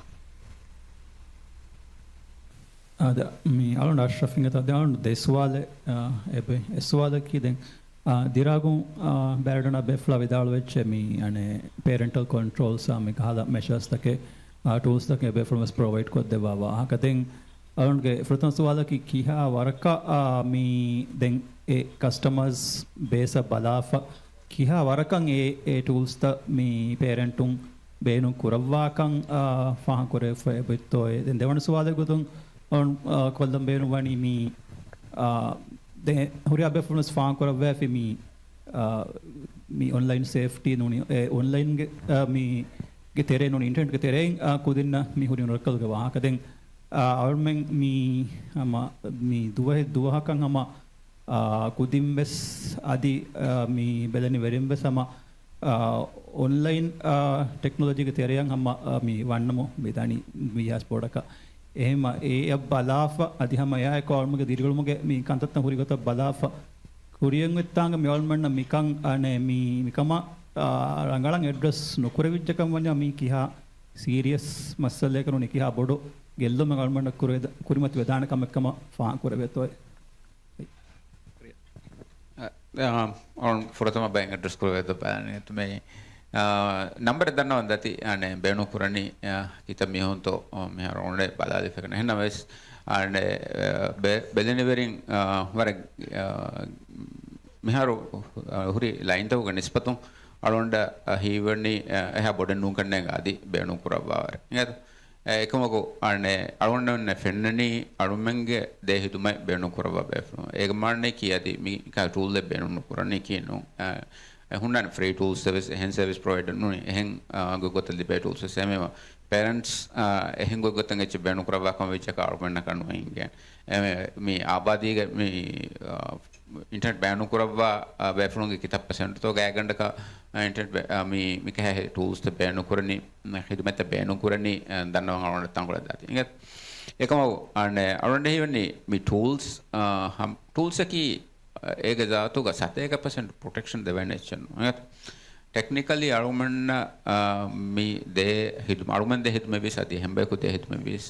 އާދެ، މި އަޅުން އަޝްރަފް އިނގޭތޯ، އަދި އަޅުން ދެ ސުވާލެއް، އާ، އެބަ، އެއް ސުވާލަކީ ދެން، އާ، ދިރާގުން، އާ، ބޭރަޑުނާ ބޭފުޅާ ވިދާޅުވެއްޖެ މި، އަނެއް، ޕޭރެންޓަލް ކޮންޓްރޯލްސް އާ، މި ކަހަލަ މެޝާސްތަކެއް، އާ، ޓޫލްސްތަކެއް ބޭފުޅުން ވެސް ޕްރޮވައިޑް ކޮށްދެއްވާ ވާހަކަ. ދެން އަޅުންގެ ފުރަތަމަ ސުވާލަކީ ކިހާ ވަރަކަށް، އާ، މި ދެން އެ ކަސްޓަމަރސް ބޭސްއަށް ބަލާފަ، ކިހާ ވަރަކަށް އެ، އެ ޓޫލްސްތައް މި ޕޭރެންޓުން ބޭނުން ކުރައްވާކަން، އާ، ފާހަގަކުރެވިފަ އެބައޮތްތޯއޭ؟ ދެން ދެވަނަ ސުވާލެއް ގޮތުން އަޅުން، އާ، ކޮށްލަން ބޭނުންވަނީ މި، އާ، ދެ ހުރިހާ ބޭފުޅުން ވެސް ފާހަގަކުރައްވައިފި މި، އާ، މި އޮންލައިން ސޭފްޓީ ނޫނީ، އެ އޮންލައިންގެ، އާ، މީގެ ތެރޭ ނޫނީ އިންޓަރނެޓްގެ ތެރެއިން، އާ، ކުދިންނަށް މި ހުރި ނުރައްކަލުގެ ވާހަކަ. ދެން، އާ، އަޅުމެން މި ހަމަ މި ދުވަހެއް ދުވަހަކަށް ހަމަ އާ، ކުދިން ވެސް އަދި، އާ، މި ބެލެނިވެރިން ވެސް ހަމަ، އާ، އޮންލައިން، އާ، ޓެކްނޮލޮޖީގެ ތެރެއަށް ހަމަ، އާ، މި ވަންނަމު މި ދަނީ މިހާސް ބޮޑަކަށް. އެހެންމަ އެއަށް ބަލާފަ އަދި ހަމަ އެއާއެކު އަޅުމުގެ ދިރިއުޅުމުގެ މި ކަންތައްތައް ހުރި ގޮތަށް ބަލާފަ ކުރިއަށް އޮތްތާނގަ މި އަޅުމެންނަށް މިކަން، އަނެއް، މި، މިކަމަށް، އާ، ރަނގަޅަށް އެޑްރެސް ނުކުރެވިއްޖެކަން ވަންޏާ މީ ކިހާ ސީރިއަސް މައްސަލައެއް ނޫނީ ކިހާ ބޮޑު ގެއްލުމެއް އަޅުމެންނަށް ކުރެވިދ-، ކުރިމަތިވެދާނެ ކަމެއް ކަމަށް ފާހަގަކުރެވޭތޯއޭ؟ އަ، އަ، އަޅުން ފުރަތަމަ ބައެއް އެޑްރެސް ކުރެވޭތޯ ބަލާނީ އެތުމެއް، އަ، ނަންބަރެއް ދަންނަވަން ދަތި، އަނެއް، ބޭނުން ކުރަނީ، އަ، ކިތައް މީހުންތޯ، އަ، މިހާރު އޮންލައިން ބަލާލިފަކަން. އެހެންނަމަވެސް، އަނެއް، އަ، ބެ-، ބެލެނިވެރިން، އަ، ވަރަށް، އަ، މިހާރު، އަ، ހުރި ލައިންތަކުގެ ނިސްބަތުން އަޅުގަނޑަށް، އަ، ހީވަނީ، އަ، އެހާ ބޮޑެއް ނޫން ކަންނޭނގެ އަދި ބޭނުން ކުރައްވާވަރެއް. އިނގޭތަ؟ އެ، އެކަމަކު އަނެއް އަޅުގަނޑުމެންނަށް ފެންނަނީ އަޅުމެންގެ ދޭ ހިދުމަތް ބޭނުން ކުރައްވާ ބޭފުޅުން. އޭގެ މާނައަކީ އަދި މި ކަ-، ޓޫލްއެއް ބޭނުން ނުކުރަނީކީ ނޫން. އަ، އެ ހުންނާނެ ފްރީ ޓޫލް ސަރވިސް، އެހެން ސަރވިސް ޕްރޮވައިޑަރު ނޫނީ. އެހެން، އާ، ގޮތްގޮތަށް ލިބޭ ޓޫލްސް ވެސް އެހެންވީމަ، ޕޭރެންޓްސް، އާ، އެހެން ގޮތްގޮތަށް އެއްޗެއް ބޭނުން ކުރައްވާ ކަމަށް ވެއްޖެއްޔާ އަޅުގަނޑަކަށް ނުއެނގޭނެ. އެ، މި އާބާދީގެ މި، އާ، އިންޓަރނެޓް ބޭނުން ކުރައްވާ، އާ، ބޭފުޅުންގެ ކިތައް ޕަސެންޓްތޯ ގާތްގަނޑަކަށް، އާ، އިންޓަރނެޓް ބޭ-، އާ، މި، މިކަހަލަ ޓޫލްސްތައް ބޭނުން ކުރަނީ، އާ، ޚިދުމަތްތައް ބޭނުން ކުރަނީ، އާ، ދަންނަވަން އަޅުގަނޑަށް ތަންކޮޅެއް ދާތީ. އިނގޭތަ؟ އެކަމަކު އަނެއް އަޅުގަނޑަށް ހީވަނީ މި ޓޫލްސް، އާ، ހަމް-، ޓޫލްސްއަކީ އޭގެ ޒާތުގަ ސަތޭކަ ޕަސެންޓް ޕްރޮޓެކްޝަން ދެވޭނެ އެއްޗެއް ނޫން. އެނގޭތަ؟ ޓެކްނިކަލީ އަޅުގަނޑަށް، އާ، މި ދޭ ހިދުމަ-، އަޅުގަނޑު ދޭ ހިދުމަތްވީސް އަދި އެހެން ބަޔަކު ދޭ ހިދުމަތްވީސް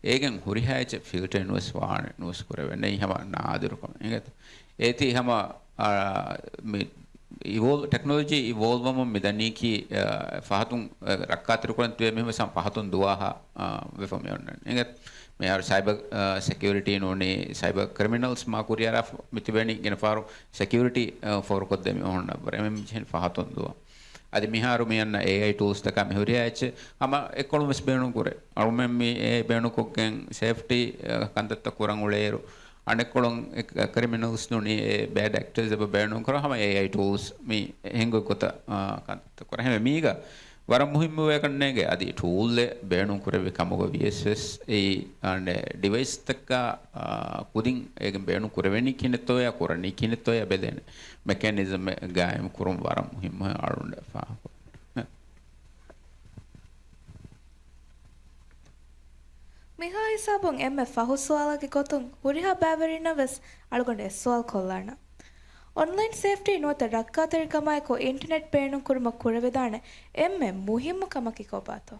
އޭގެން ހުރިހާ އެއްޗެއް ފިލްޓަރެއް ނުވެސް ވާނެ، ނުވެސް ކުރެވޭނެ. އެއީ ހަމަ ނާދިރު ކަމެއް. އެނގޭތަ؟ އޭތި ހަމަ، އާ، މި އިވޯލް-، ޓެކްނޮލޮޖީ އިވޯލްވަމުން މިދަނީކީ، އާ، ފަހަތުން، އާ، ރައްކާތެރިކުރަން ތިބޭ މީހުން ވެސް ހަމަ ފަހަތުން ދުވާހާ، އާ، ވެފަ މި އޮންނަނީ. އެނގޭތަ؟ މިހާރު ސައިބަ-، އާ، ސެކިއުރިޓީ ނޫނީ، ސައިބަ ކްރިމިނަލްސް މާ ކުރިއަރާ މި ތިބެނީ ގިނަ ފަހަރު ސެކިއުރިޓީ، އާ، ފޯރުކޮށްދޭ މީހުންނަށްވުރެ. އެމެ މި ޖެހެނީ ފަހަތުން ދުވާ. އަދި މިހާރު މި އަންނަ އޭއައި ޓޫލްސްތަކާ މި ހުރިހާ އެއްޗެއް ހަމަ އެއްކޮޅުން ވެސް ބޭނުން ކުރޭ. އަޅުމެން މި އެ ބޭނުންކޮށްގެން ސޭފްޓީ، އާ، ކަންތައްތައް ކުރަން އުޅޭއިރު، އަނެއްކޮޅުން އެ ކް-، ކްރިމިނަލްސް ނޫނީ އެ ބޭޑް އެކްޓަރސް އެބަ ބޭނުން ކުރާ ހަމަ އޭއައި ޓޫލްސް މި އެހެން ގޮތްގޮތަށް، އާ، ކަންތައް ކުރާ. އެހެންވެ މީގަ ވަރަށް މުހިއްމުވޭ ކަންނޭނގެ އަދި ޓޫލްއެއް ބޭނުން ކުރެއްވި ކަމުގަ ވިޔަސް ވެސް އެއީ އަނެއް ޑިވައިސްތަކާ، އާ، ކުދިން އޭގެން ބޭނުން ކުރެވެނީ ކިހިނެއްތޯއާ ކުރަނީ ކިހިނެއްތޯއާ ބެލޭނެ މެކޭނިޒަމެއް ގާއިމް ކުރުން ވަރަށް މުހިއްމު އަޅުގަނޑަށް ފާހަގަކުރަން. މިހާ ހިސާބުން އެންމެ ފަހު ސުވާލަކީ ގޮތުން ހުރިހާ ބައިވެރިންނަށް ވެސް އަޅުގަނޑު އެއް ސުވާލު ކޮށްލާނަން. އޮންލައިން ސޭފްޓީ ނުވަތަ ރައްކާތެރިކަމާއެކު އިންޓަރނެޓް ބޭނުން ކުރުމަށް ކުރެވިދާނެ އެންމެ މުހިއްމު ކަމަކީ ކޮބާތޯ؟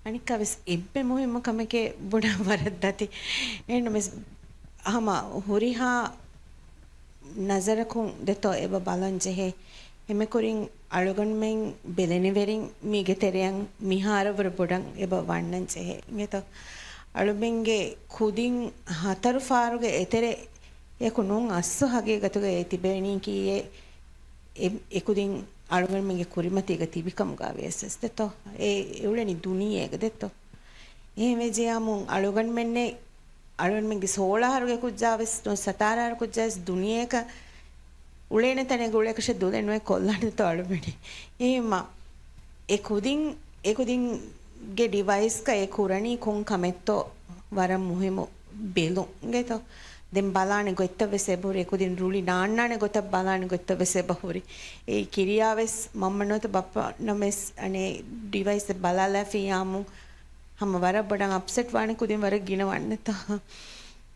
އަނެއްކާވެސް އެންމެ މުހިއްމު ކަމެކޭ ބުނާ ވަރަށް ދަތި. އެހެންނަމަވެސް ހަމަ ހުރިހާ ނަޒަރަކުން ދެތޯ އެބަ ބަލަން ޖެހޭ. އެންމެ ކުރިން އަޅުގަނޑުމެން ބެލެނިވެރިން މީގެ ތެރެއަށް މިހާރަށްވުރެ ބޮޑަށް އެބަ ވަންނަން ޖެހޭ. އިނގޭތޯ؟ އަޅުމެންގެ ކުދިން ހަތަރު ފާރުގެ އެތެރެއަކު ނޫން އަސްލު ހަގީގަތުގައި ތިބޭނީކީއޭ އެ-، އެކުދިން އަޅުގަނޑުމެންގެ ކުރިމަތީގަ ތިބިކަމުގަ ވިޔަސް ވެސް ދެތޯ. އެ އުޅެނީ ދުނިޔޭގަ ދެތޯ. އެހެންވެއްޖެޔާމުން އަޅުގަނޑުމެންނެއް އަޅުގަނޑުމެންގެ ސޯޅަ އަހަރުގެ ކުއްޖާވެސް ނުވަތަ ސަތާރަ އަހަރު ކުއްޖާވެސް ދުނިޔެއަކަށް އުޅޭނެ ތަނެއްގަ އުޅޭކަށެއް ދުލެއް ނުވެ ކޮށްލާނެތޯ އަޅުގަނޑެއް. އެހެންމަ އެ ކުދިން، އެ ކުދިންގެ ޑިވައިސްގަ އެ ކުރަނީ ކޮން ކަމެއްތޯ ވަރަށް މުހިއްމު ބެލުން އިނގޭތޯ. ދެން ބަލާނެ ގޮތްތައް ވެސް އެބަހުރި، އެ ކުދިން ރުޅި ނާންނާނެ ގޮތަށް ބަލާނެ ގޮތްތައް ވެސް އެބަހުރި. އެ ކިރިޔާވެސް މަންމަ ނުވަތަ ބައްޕަ ނަމަވެސް އަނެއް ޑިވައިސް ބަލާލާފިއްޔާމު ހަމަ ވަރަށް ބޮޑަށް އަޕްސެޓް ވާނެ ކުދިން ވަރަށް ގިނަ ވަންނަތާ.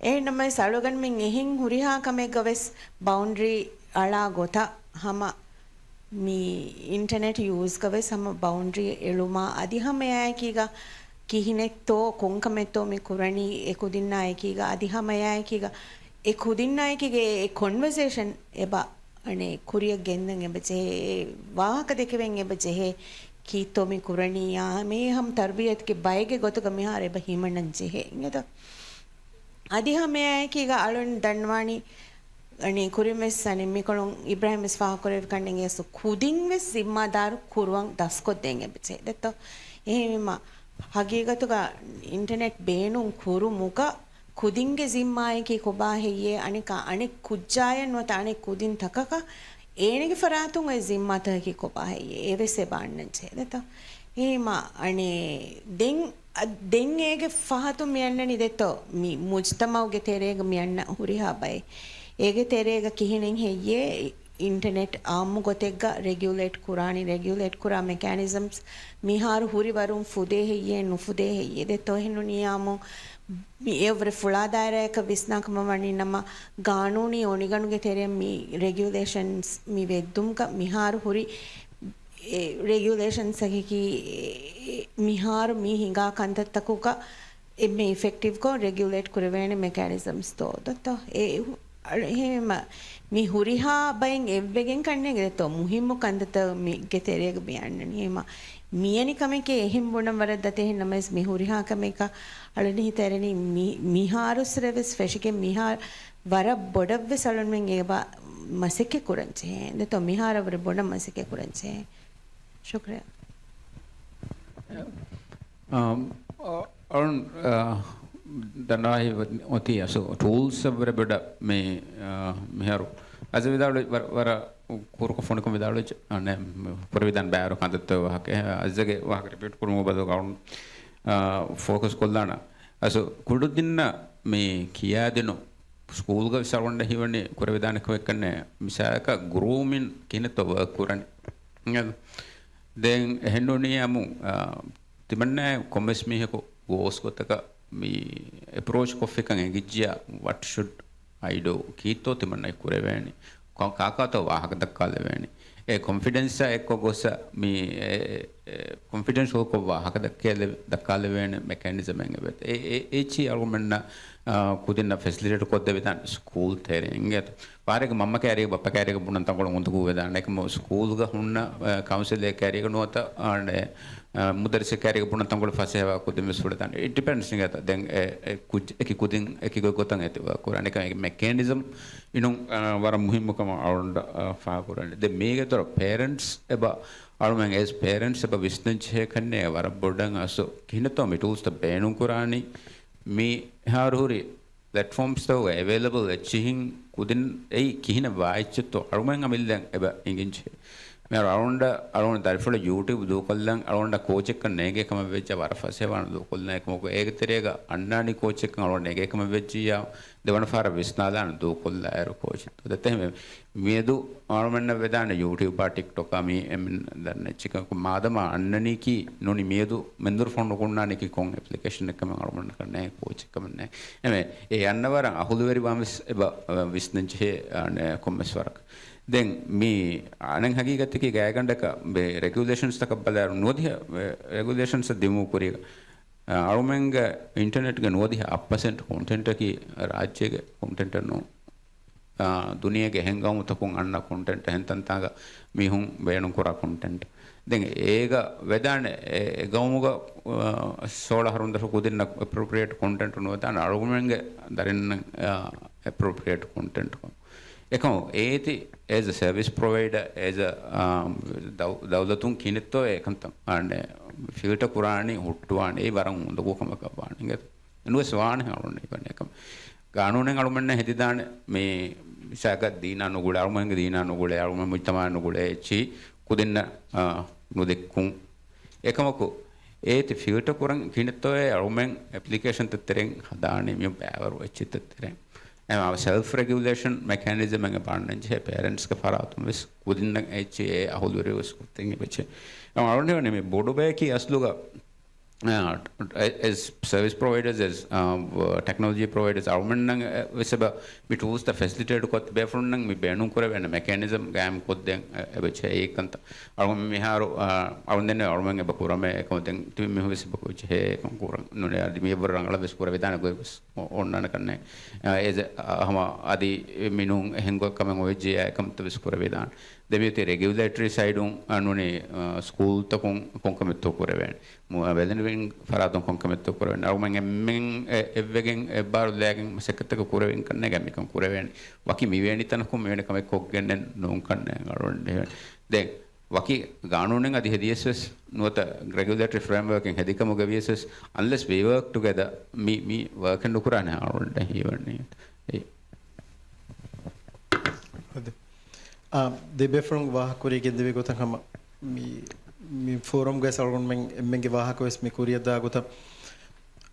އެހެންނަމަވެސް އަޅުގަނޑުމެން އެހެން ހުރިހާ ކަމެއްގަ ވެސް ބައުންޑްރީ އަޅާ ގޮތަށް ހަމަ މި އިންޓަނެޓް ޔޫޒްގަ ވެސް ހަމަ ބައުންޑްރީ އެޅުމާ އަދި ހަމައެއާއެކީގަ ކިހިނެއްތޯ ކޮންކަމެއްތޯ މި ކުރަނީ އެކުދިންނާއެކީގަ އަދި ހަމައެއާއެކީގަ އެ ކުދިންނާއެކީގަ އެ ކޮންވަސޭޝަން އެބަ އަނެއް ކުރިއަށް ގެންދަން އެބަ ޖެހޭ، އެ ވާހަކަ ދެކެވެން އެބަ ޖެހޭ، ކީއްތޯ މި ކުރަނީޔާ، މި ހަމަ ތަރުބިޔަތުގެ ބައެއްގެ ގޮތުގަ މިހާރު އެބަ ހިމަނަން ޖެހޭ އިނގޭތޯ. އަދި ހަމައެއާއެކީގަ އަޅުން ދަންނަވާނީ، އަނެއް ކުރިން ވެސް އަނެއް މިކޮޅުން އިބްރާހިމް ވެސް ފާހަގަކުރެއްވި ކަންނޭނގެ އަސްލު ކުދިން ވެސް ޒިންމާދާރު ކުރުވަން ދަސްކޮށްދޭން އެބަ ޖެހޭ ދެއްތޯ. އެހެންވީމަ ހަގީގަތުގަ އިންޓަނެޓް ބޭނުން ކުރުމުގަ ކުދިންގެ ޒިންމާއަކީ ކޮބާ ހެއްޔޭ؟ އަނެކާ އަނެއް ކުއްޖާއަށް ނުވަތަ އަނެއް ކުދިން ތަކަކަށް އޭނަގެ ފަރާތުން އޮތް ޒިންމާތަކަކީ ކޮބާ ހެއްޔޭ؟ އެވެސް އެބަ އަންނަން ޖެހޭ ދެއްތޯ. އެހެންވީމަ އަނެއް ދެން، އަ، ދެން އޭގެ ފަހަތުން މި އަންނަނީ ދެއްތޯ، މި މުޖްތަމައުގެ ތެރޭގަ މި އަންނަ ހުރިހާ ބައެއް. އޭގެ ތެރޭގަ ކިހިނެއް ހެއްޔޭ؟ އިންޓަނެޓް އާއްމު ގޮތެއްގަ ރެގިއުލޭޓް ކުރާނީ، ރެގިއުލޭޓް ކުރާ މެކޭނިޒަމްސް މިހާރު ހުރި ވަރުން ފުދޭ ހެއްޔޭ ނުފުދޭ ހެއްޔޭ؟ ދެއްތޯ އެހެންނޫނިއްޔާމު މި އެއަށްވުރެ ފުޅާ ދާއިރާއަކަށް ވިސްނާ ކަމަށް ވަނީ ނަމަ، ގާނޫނީ އޮނިގަނޑުގެ ތެރެއިން މި ރެގިއުލޭޝަންސް މި ވެއްދުމުގަ މިހާރު ހުރި އެ ރެގިއުލޭޝަންސްއަކީ މިހާރު މި ހިނގާ ކަންތައްތަކުގަ އެންމެ އިފެކްޓިވްކޮށް ރެގިއުލޭޓް ކުރެވޭނެ މެކޭނިޒަމްސްތޯ ދޯ؟ އެ އެހެންވީމަ މި ހުރިހާ ބައިން އެއްވެގެން ކަންނޭނގެ ދެއްތޯ މުހިއްމު ކަންތައްތައް މީގެ ތެރޭގަ މި އަންނަނީ. އެހެންވީމަ މިޔަނި ކަމެކޭ އެހެން ބުނަން ވަރަށް ދަތި. އެހެން ނަމަވެސް މި ހުރިހާ ކަމެކަށް އަޅުގަނޑު ހިތަށް އެރެނީ މި-، މިހާރުސް ރެވެސް ފެށިގެން މިހާ ވަރަށް ބޮޑަށްވެސް އަޅުގަނޑުމެން އެބަ މަސައްކަތް ކުރަން ޖެހޭ. ދެތޯ މިހާރަށް ވުރެ ބޮޑަށް މަސައްކަތް ކުރަން ޖެހޭ. ޝުކްރިޔާ. އަމް، އަ-، އަޅުން، އަ، ދަންނަވާހި އޮތީ އަސް ޓޫލްސް އަށްވުރެ ބޮޑަށް މި، އަ، މިހާރު އަޒަ ވިދާޅުވި ވަރަ-، ވަރަށް ކުރުކޮށް ފޮނިކޮށް ވިދާޅުވެއްޖެ. އަނެ، ކުރެވިދާން ބާރު ކަންތައްތައް ވާހަކަ، އެ، އަޒަގެ ވާހަކަ ރިޕީޓް ކުރުމުގެ ބަދަލު އަޅުން، އަ، ފޯކަސް ކޮށްލާނަ. އަސް ކުޑަދިންނަށް މި ކިޔާދިނު ސްކޫލްގަ ވެސް އަޅުގަނޑަށް ހީވަނީ ކުރެވިދާނެ ކަމެއްކަންނޭ، މިސާލަކަށް ގްރޫމިން ކިހިނެއްތޯ ވަރކް ކުރަނީ. ދެން އެހެންނޫނީ އަމު، އާ، ތިމަންނާ ކޮންމެސް މީހަކު ގޯސް ގޮތަކަށް މި އެޕްރޯޗް ކޮށްފިކަން އެނގިއްޖިޔާ، what should I do؟ ކީއްތޯ ތިމަންނައަށް ކުރެވޭނީ؟ ކޮ-، ކާކާތޯ ވާހަކަ ދައްކާލެވޭނީ؟ އެ ކޮންފިޑެންސާ އެއްކޮށް ގޮއްސަ މި އެ، އެ، ކޮންފިޑެންޝަލްކޮށް ވާހަކަ ދައްކޭލެ-، ދައްކާލެވޭނެ މެކޭނިޒަމެއް އެބަ އެ-، އެ-، އެއްޗި އަޅުގަނޑުމެންނަށް، އާ، ކުދިންނަށް ފެސިލިޓޭޓް ކޮށްދެވިދާނެ ސްކޫލް ތެރެއިން އެތަ. ފަހަރެއްގެ މަންމަ ކައިރީގަ ބައްޕަ ކައިރީގަ ބުނަން ތަންކޮޅެއް އުނދަގޫވެދާނެ. އެކަމު ސްކޫލްގަ ހުންނަ، އާ، ކައުންސިލް އެއް ކައިރީގަ ނުވަތަ، އާ، އެ، އާ، މުދައްރިސެއް ކައިރީގަ ބުނަން ތަންކޮޅެއް ފަސޭހަވާ ކުދިން ވެސް ހުޅެދާނެ. އިޓް ޑިޕެންޑްސް އިނގޭތަ. ދެން އެ، އެ ކުއްޖެއް އެކި ކުދިން އެކި ގޮތްގޮތަށް އެތި ވާ ކުރާނެ. އެކަމަ މެކޭނިޒަމް އިނުން، އާ، ވަރަށް މުހިއްމު ކަމަށް އަޅުގަނޑަށް، އާ، ފާހަގަކުރަނީ. ދެން މީގެ ދޮރަށް ޕޭރެންޓްސް އެބަ އަޅުމެން އޭޒް ޕޭރެންޓްސް އެބަ ވިސްނަން ޖެހޭ ކަންނޭ ވަރަށް ބޮޑަށް އަސް ކިހިނެއްތޯ މި ޓޫލްސްތައް ބޭނުން ކުރާނީ. މިހާރު ހުރި ޕްލެޓްފޯމްސްތަކުގަ އެވެއިލަބަލް އެއްޗިހިން ކުދިން އެއީ ކިހިނެއް ވާ އެއްޗެއްތޯ އަޅުމެން އަމިއްލައަށް އެބަ އެނގިން ޖެހޭ. މިހާރު އަޅުގަނޑަށް، އަޅުގަނޑު ދަރިފުޅަށް ޔޫޓިއުބް ދޫކޮށްލަން އަޅުގަނޑަށް ކޯޗެއްކަން ނޭނގޭ ކަމަށް ވެއްޖެ ވަރަށް ފަސޭހަވާނެ ދޫކޮށްލަން. އެކަމަކު އޭގެ ތެރޭގަ އަންނާނީ ކޯޗެއްކަން އަޅުގަނޑަށް ނޭނގޭ ކަމަށް ވެއްޖިއްޔާ، ދެވަނަ ފަހަރަށް ވިސްނާލާނެ ދޫކޮށްލާއިރު ކޯޗެއް. ދެން އެހެންވެ މިއަދު އަޅުމެންނަށް ވެދާނެ ޔޫޓިއުބާ ޓިކްޓޮކާ މި އެންމެން ދަންނަ އެއްޗެއް ކަމަކު މާދަމާ އަންނަނީކީ ނޫނީ މިއަދު މެންދުރު ފޮނު ނުކުންނާނީކީ ކޮން އެޕްލިކޭޝަނެއް ކަމެއް އަޅުމެންނަކަށް ނޭނގޭ ކޯޗެއް ކަމެއް ނޭނގޭ. އެމެ އެ އަންނަ ވަރަށް އަހުލުވެރިވާން ވެސް އެބަ، އަ، ވިސްނަން ޖެހޭ، އަ، ނޭ ކޮންމެސް ވަރަކަށް. ދެން މި އަނެއް ހަގީގަތަކީ ގާތްގަނޑަކަށް މި ރެގިއުލޭޝަންސްތަކަށް ބަލާއިރު ނުވަދިހަ، އެ، ރެގިއުލޭޝަންސް ދިމު ކުރީގަ، އަ، އަޅުމެންގެ އިންޓަރނެޓްގެ ނުވަދިހަ އަށް ޕަސެންޓް ކޮންޓެންޓަކީ ރާއްޖޭގެ ކޮންޓެންޓެއް ނޫން. އާ، ދުނިޔޭގެ އެހެން ގައުމުތަކުން އަންނަ ކޮންޓެންޓް، އެހެން ތަންތާނގަ މީހުން ބޭނުންކުރާ ކޮންޓެންޓް. ދެން އޭގަ ވެދާނެ އެ، އެ ގައުމުގަ، އާ، ސޯޅަ އަހަރުން ދަށު ކުދިންނަށް އެޕްރޮޕްރިއޭޓް ކޮންޓެންޓް ނުވެދާނެ އަޅުގަނޑުމެންގެ ދަރިންނަށް، އާ، އެޕްރޮޕްރިއޭޓް ކޮންޓެންޓް ކަމަށް. އެކަމު އޭތި އޭޒް އަ ސަރވިސް ޕްރޮވައިޑަ، އޭޒް އަ، އާ، ދައު-، ދައުލަތުން ކިހިނެއްތޯ އެކަންތައް، އާން، ފިލްޓަ ކުރާނީ، ހުއްޓުވާނީ، އެއީ ވަރަށް އުނދަގޫ ކަމަކަށް ވާނެ. އިނގޭތަ؟ ނުވެސް ވާނެ އަޅުގަނޑަށް ހީވަނީ އެކަމަ. ގާނޫނެއް އަޅުމެންނަށް ހެދިދާނެ މި މިސާލަކަށް ދީނާ ނުގުޅޭ، އަޅުމެންގެ ދީނާ ނުގުޅޭ، އަޅުމެން މުޖްތަމައާ ނުގުޅޭ އެއްޗިހި ކުދިންނަށް، އާ، ނުދެއްކުން. އެކަމަކު އޭތި ފިލްޓަ ކުރަން ކިހިނެއްތޯއޭ އަޅުމެން އެޕްލިކޭޝަންތައް ތެރެއިން ހަދާނީ މި ބައިވަރު އެއްޗިތައް ތެރެއިން. އެ ސެލްފް ރެގިއުލޭޝަން މެކޭނިޒަމެއް އެބަ އަންނަން ޖެހޭ ޕޭރެންޓްސްގެ ފަރާތުން ވެސް ކުދިންނަށް އެއްޗިހި އެ އަހުލުވެރި ވެސް ކުރިން އެބަ އެއްޗިހި. އަޅުގަނޑު ހީވަނީ މި ބޮޑު ބަޔަކީ އަސްލުގަ އާ، އެ-، އެޒް ސަރވިސް ޕްރޮވައިޑަރސް، އެޒް، އާ، ޓެކްނޮލޮޖީ ޕްރޮވައިޑަރސް އަޅުމެންނަށް، އެ، ވެސް އެބަ މި ޓޫލްސްތައް ފެސިލިޓޭޓް ކޮށް ބޭފުޅުންނަށް މި ބޭނުން ކުރެވޭނެ މެކޭނިޒަމް ގާއިމް ކޮށްދޭން، އެ، އެބަ އެއީ ކަންތައް. އަޅުގަނޑު މިހާރު، އާ، އަޅުގަނޑު ދެންނެވި އަޅުމެން އެބަ ކުރަމޭ އެކަމަ ދެން ތިބި މީހުން ވެސް އެބަ ކުއްޖެހޭ އެކަން ކުރަން ނޫނޭ. އަދި މި އެއްވަރު ރަނގަޅަށް ވެސް ކުރެވިދާނެ ގޮތް ވެސް އޮ-، އޮންނާނެ ކަންނޭ. އާ، އެޒެ، އާ، ހަމަ އަދި މިނޫން އެހެން ގޮތް ކަމެއް އޮވެއްޖިއްޔާ އެކަންތައް ވެސް ކުރެވިދާނެ. ދެން މިއޮތީ ރެގިއުލޭޓަރީ ސައިޑުން، އާ، ނޫނީ، އާ، ސްކޫލްތަކުން ކޮންކަމެއްތޯ ކުރެވޭނެ. މު-، އާ، ބެލެނިވެރިން ފަރާތުން ކޮންކަމެއްތޯ ކުރެވޭނެ. އަޅުގަނޑުމެން އެންމެން އެ-، އެއްވެގެން އެއްބާރުލާގެން މަސައްކަތްތަކެއް ކުރެވެން ކަންނޭ މިކަން ކުރެވޭނެ. ވަކި މިވޭނި ތަނަކުން މިވެނި ކަމެއް ކޮށްގެންނެއް ނޫން ކަންނޭ އަޅުގަނޑު. ދެން ވަކި ގާނޫނެއް އަދި ހެދިޔަސް ވެސް ނުވަތަ ރެގިއުލޭޓަރީ ފްރޭމްވަރކެއް ހެދި ކަމުގަ ވިޔަސް ވެސް، އަންލެސް ވީ ވާކް ޓުގެދަ މި، މި ވާކެއް ނުކުރާނެ އަޅުގަނޑަށް ހީވަނީ. އެއް. އާ، ދެބޭފުޅުން ވާހަކަ ކުރިޔަށް ގެންދެވި ގޮތަށް ހަމަ މި، މި ފޯރަމްގައި އަޅުގަނޑުމެން އެންމެންގެ ވާހަކަ ވެސް މި ކުރިޔަށް ދާ ގޮތަށް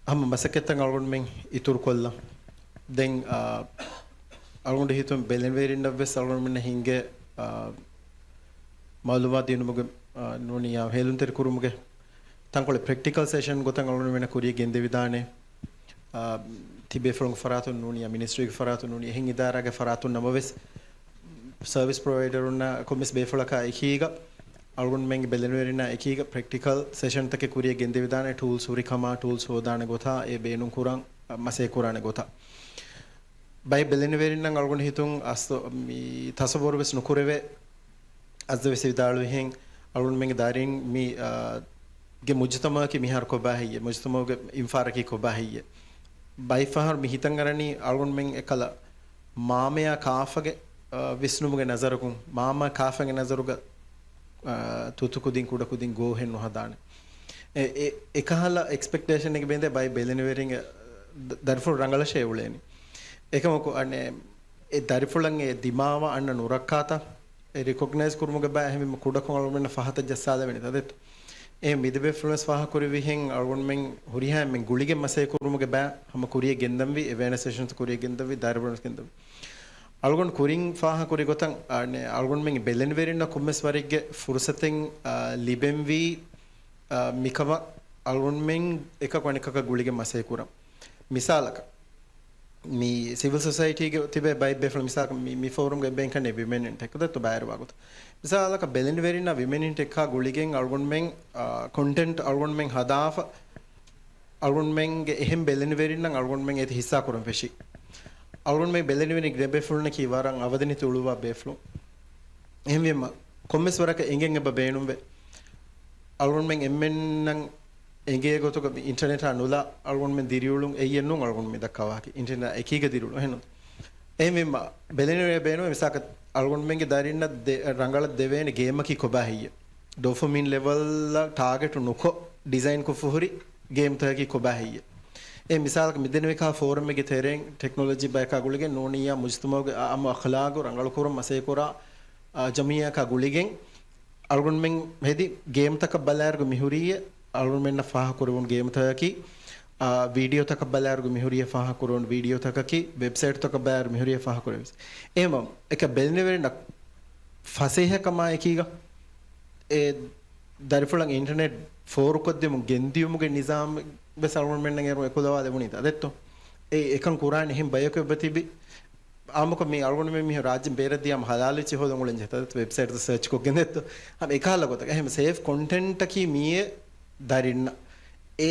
ހަމަ މަސައްކަތްތައް އަޅުގަނޑުމެން އިތުރު ކޮށްލަން. ދެން، އާ، އަޅުގަނޑު ހިތުން ބެލެނިވެރިންނަށް ވެސް އަޅުގަނޑުމެންނަށް ހިނގޭ، އާ، މައުލޫމާތު ދިނުމުގެ، އާ، ނޫނިޔާ ހޭލުންތެރި ކުރުމުގެ ތަންކޮޅެއް ޕްރެކްޓިކަލް ސެޝަން ގޮތަށް އަޅުގަނޑުމެންނަށް ކުރިޔަށް ގެންދެވިދާނެ. އާ، ތިބޭފުޅުންގެ ފަރާތުން ނޫނިޔާ މިނިސްޓްރީގެ ފަރާތުން ނޫނީ އެހެން އިދާރާގެ ފަރާތުން ނަމަވެސް، ސަރވިސް ޕްރޮވައިޑަރުންނާ ކޮންމެސް ބޭފުޅަކާ އެކީގަ، އަޅުގަނޑުމެންގެ ބެލެނިވެރިންނާ އެކީގަ ޕްރެކްޓިކަލް ސެޝަންތަކެއް ކުރިޔަށް ގެންދެވިދާނެ، ޓޫލްސް ހުރި ކަމާ، ޓޫލްސް ހޯދާނެ ގޮތާ، އެ ބޭނުން ކުރަން، މަސައްކަތް ކުރާނެ ގޮތާ. ބައެއް ބެލެނިވެރިންނަށް އަޅުގަނޑު ހިތުން އަސް-، މި ތަސައްވަރު ވެސް ނުކުރެވޭ. އަޒް ވެސް ވިދާޅުވިހެން، އަޅުގަނޑުމެންގެ ދަރިން މި، އާ، ގެ މުޖުތަމައަކީ މިހާރު ކޮބާ ހެއްޔޭ؟ މުޖުތަމައުގެ އިންފާރަކީ ކޮބާ ހެއްޔޭ؟ ބައެއް ފަހަރު މި ހިތަށް އަރަނީ އަޅުގަނޑުމެން އެކަލަ މާމަޔާ ކާފަގެ، އާ، ވިސްނުމުގެ ނަޒަރަކުން، މާމަ ކާފަގެ ނަޒަރުގަ، އާ، ތުތު ކުދިން ކުޑަ ކުދިން ގޯހެއް ނުހަދާނެ. އެ، އެ، އެކަހަލަ އެކްސްޕެކްޓޭޝަނެއް ގެ ބޭންދޭ ބައެއް ބެލެނިވެރިން، އެ، ދަ-، ދަރިފުޅު ރަނގަޅަށޭ އުޅޭނީ. އެކަމަކު އަނެއް އެ ދަރިފުޅަށް އެ ދިމާވާ އަންނަ ނުރައްކާތައް އެ ރިކޮގްނައިޒް ކުރުމުގެ ބައި އެހެންވީމަ ކުޑަކޮށް އަޅުގަނޑުމެންނަށް ފަހަތަށް ޖައްސާލެވެނީ ތަދެއްތޯ. އެ މި ދެބޭފުޅުންވެސް ފާހަގަކުރެއްވިހެން އަޅުގަނޑުމެން ހުރިހާ އެންމެން ގުޅިގެން މަސައްކަތް ކުރުމުގެ ބައި ހަމަ ކުރިޔަށް ގެންދަންވީ، އެވެއަރނަސް ސެޝަންސް ކުރިޔަށް ގެންދަންވީ، ދަރިވަރުންވެސް ގެންދަންވީ. އަޅުގަނޑު ކުރިން ފާހަގަކުރި ގޮތަށް، އަ، އަޅުގަނޑުމެން ބެލެނިވެރިންނަށް ކޮންމެސް ވަރެއްގެ ފުރުސަތެއް، އަ، ލިބެންވީ، އަ، މިކަމަށް އަޅުގަނޑުމެން އެކަކު އަނެކަކަށް ގުޅިގެން މަސައްކަތް ކުރަން. މިސާލަކަށް، މި ސިވިލް ސޮސައިޓީގެ ތިބޭ ބައެއް ބޭފުޅުން މިސާލަކަށް މި، މި ފޯރަމްގެ ބޭންކަންނޭ ވިމެން އިން ޓެކް ދެއްތޯ ބާއިރުވާ ގޮތަށް. މިސާލަކަށް ބެލެނިވެރިންނާ ވިމެން އިން ޓެކާ ގުޅިގެން އަޅުގަނޑުމެން، އާ، ކޮންޓެންޓް އަޅުގަނޑުމެން ހަދާފަ، އަޅުގަނޑުމެންގެ އެހެން ބެލެނިވެރިންނަށް އަޅުގަނޑުމެން އޭތި ހިއްސާ ކުރަން ފެށީ. އަޅުގަނޑުމެން ބެލެނިވެރިން ގިނަ ބޭފުޅުންނަކީ ވަރަށް އަވަދިނެތި އުޅުއްވާ ބޭފުޅުން. އެހެންވީމަ، ކޮންމެސް ވަރަކަށް އެނގެން އެބަ ބޭނުންވޭ. އަޅުގަނޑުމެން އެންމެންނަށް އެނގޭ ގޮތުގަ މި އިންޓަރނެޓާ ނުލާ އަޅުގަނޑުމެން ދިރިއުޅުން އެއްޔެއް ނޫން އަޅުގަނޑު މި ދައްކާ ވާހަކަ. އިންޓަރނެޓާ އެކީގަ ދިރިއުޅުން އެހެންނު. އެހެންވީމަ، ބެލެނިވެރި ބޭނުން މިސާލަކަށް އަޅުގަނޑުމެންގެ ދަރިންނަށް ދެ-، ރަނގަޅަށް ދެވޭނެ ގޭމަކީ ކޮބާ ހެއްޔޭ؟ ޑޮޕަމިން ލެވަލްއަށް ޓާގެޓު ނުކޮށް ޑިޒައިން ކޮށްފަ ހުރި ގޭމްތަކަކީ ކޮބާ ހެއްޔޭ؟ އެ މިސާލަކަށް މިދެންނެވި ކާ ފޯރަމެއްގެ ތެރެއިން ޓެކްނޮލޮޖީ ބަޔަކާ ގުޅިގެން ނޫނިއްޔާ މުޖުތަމައުގެ އާއްމު އަޚްލާގު ރަނގަޅުކުރަން މަސައްކަތްކުރާ، އާ، ޖަމިއްޔާއަކާ ގުޅިގެން އަޅުގަނޑުމެން ހެދި ގޭމްތަކަށް ބަލާއިރުގަ މިހުރީ އަޅުގަނޑުމެންނަށް ފާހަގަކުރެވުނު ގޭމްތަކަކީ، އާ، ވީޑިއޯތަކަށް ބަލާއިރުގަ މިހުރީ ފާހަގަކުރެވުނު ވީޑިއޯތަކަކީ، ވެބްސައިޓްތަކަށް ބަލާއިރު މިހުރީ ފާހަގަކުރެވެސް. އެހެންވީމަ، އެކަ ބެލެނިވެރިންނަށް ފަސޭހަކަމާ އެކީގަ އެ ދަރިފުޅަށް އިންޓަރނެޓް ފޯރުކޮށްދިއުމު ގެންދިއުމުގެ ނިޒާމް ވެސް އަޅުގަނޑުމެންނަށް އޭރު އެކުލަވާލެވުނީ ތަދެއްތޯ. އެ އެކަން ކުރާނެ އެހެން ބަޔަކު އެބަ ތިބި. އާއްމުކޮށް މި އަޅުގަނޑުމެން މިހިރ ރާއްޖެ ބޭރަށް ދިޔާމަ ހަލާލުވެއްޖެ ހޯދަން އުޅެންޖެ ތަދެއްތޯ ވެބްސައިޓްތައް ސަރޗްކޮށްގެން ދެއްތޯ. ހަމަ އެކަހަލަ ގޮތަކަށް އެހެން ސޭފް ކޮންޓެންޓަކީ މިއޭ ދަރިންނަށް. އެ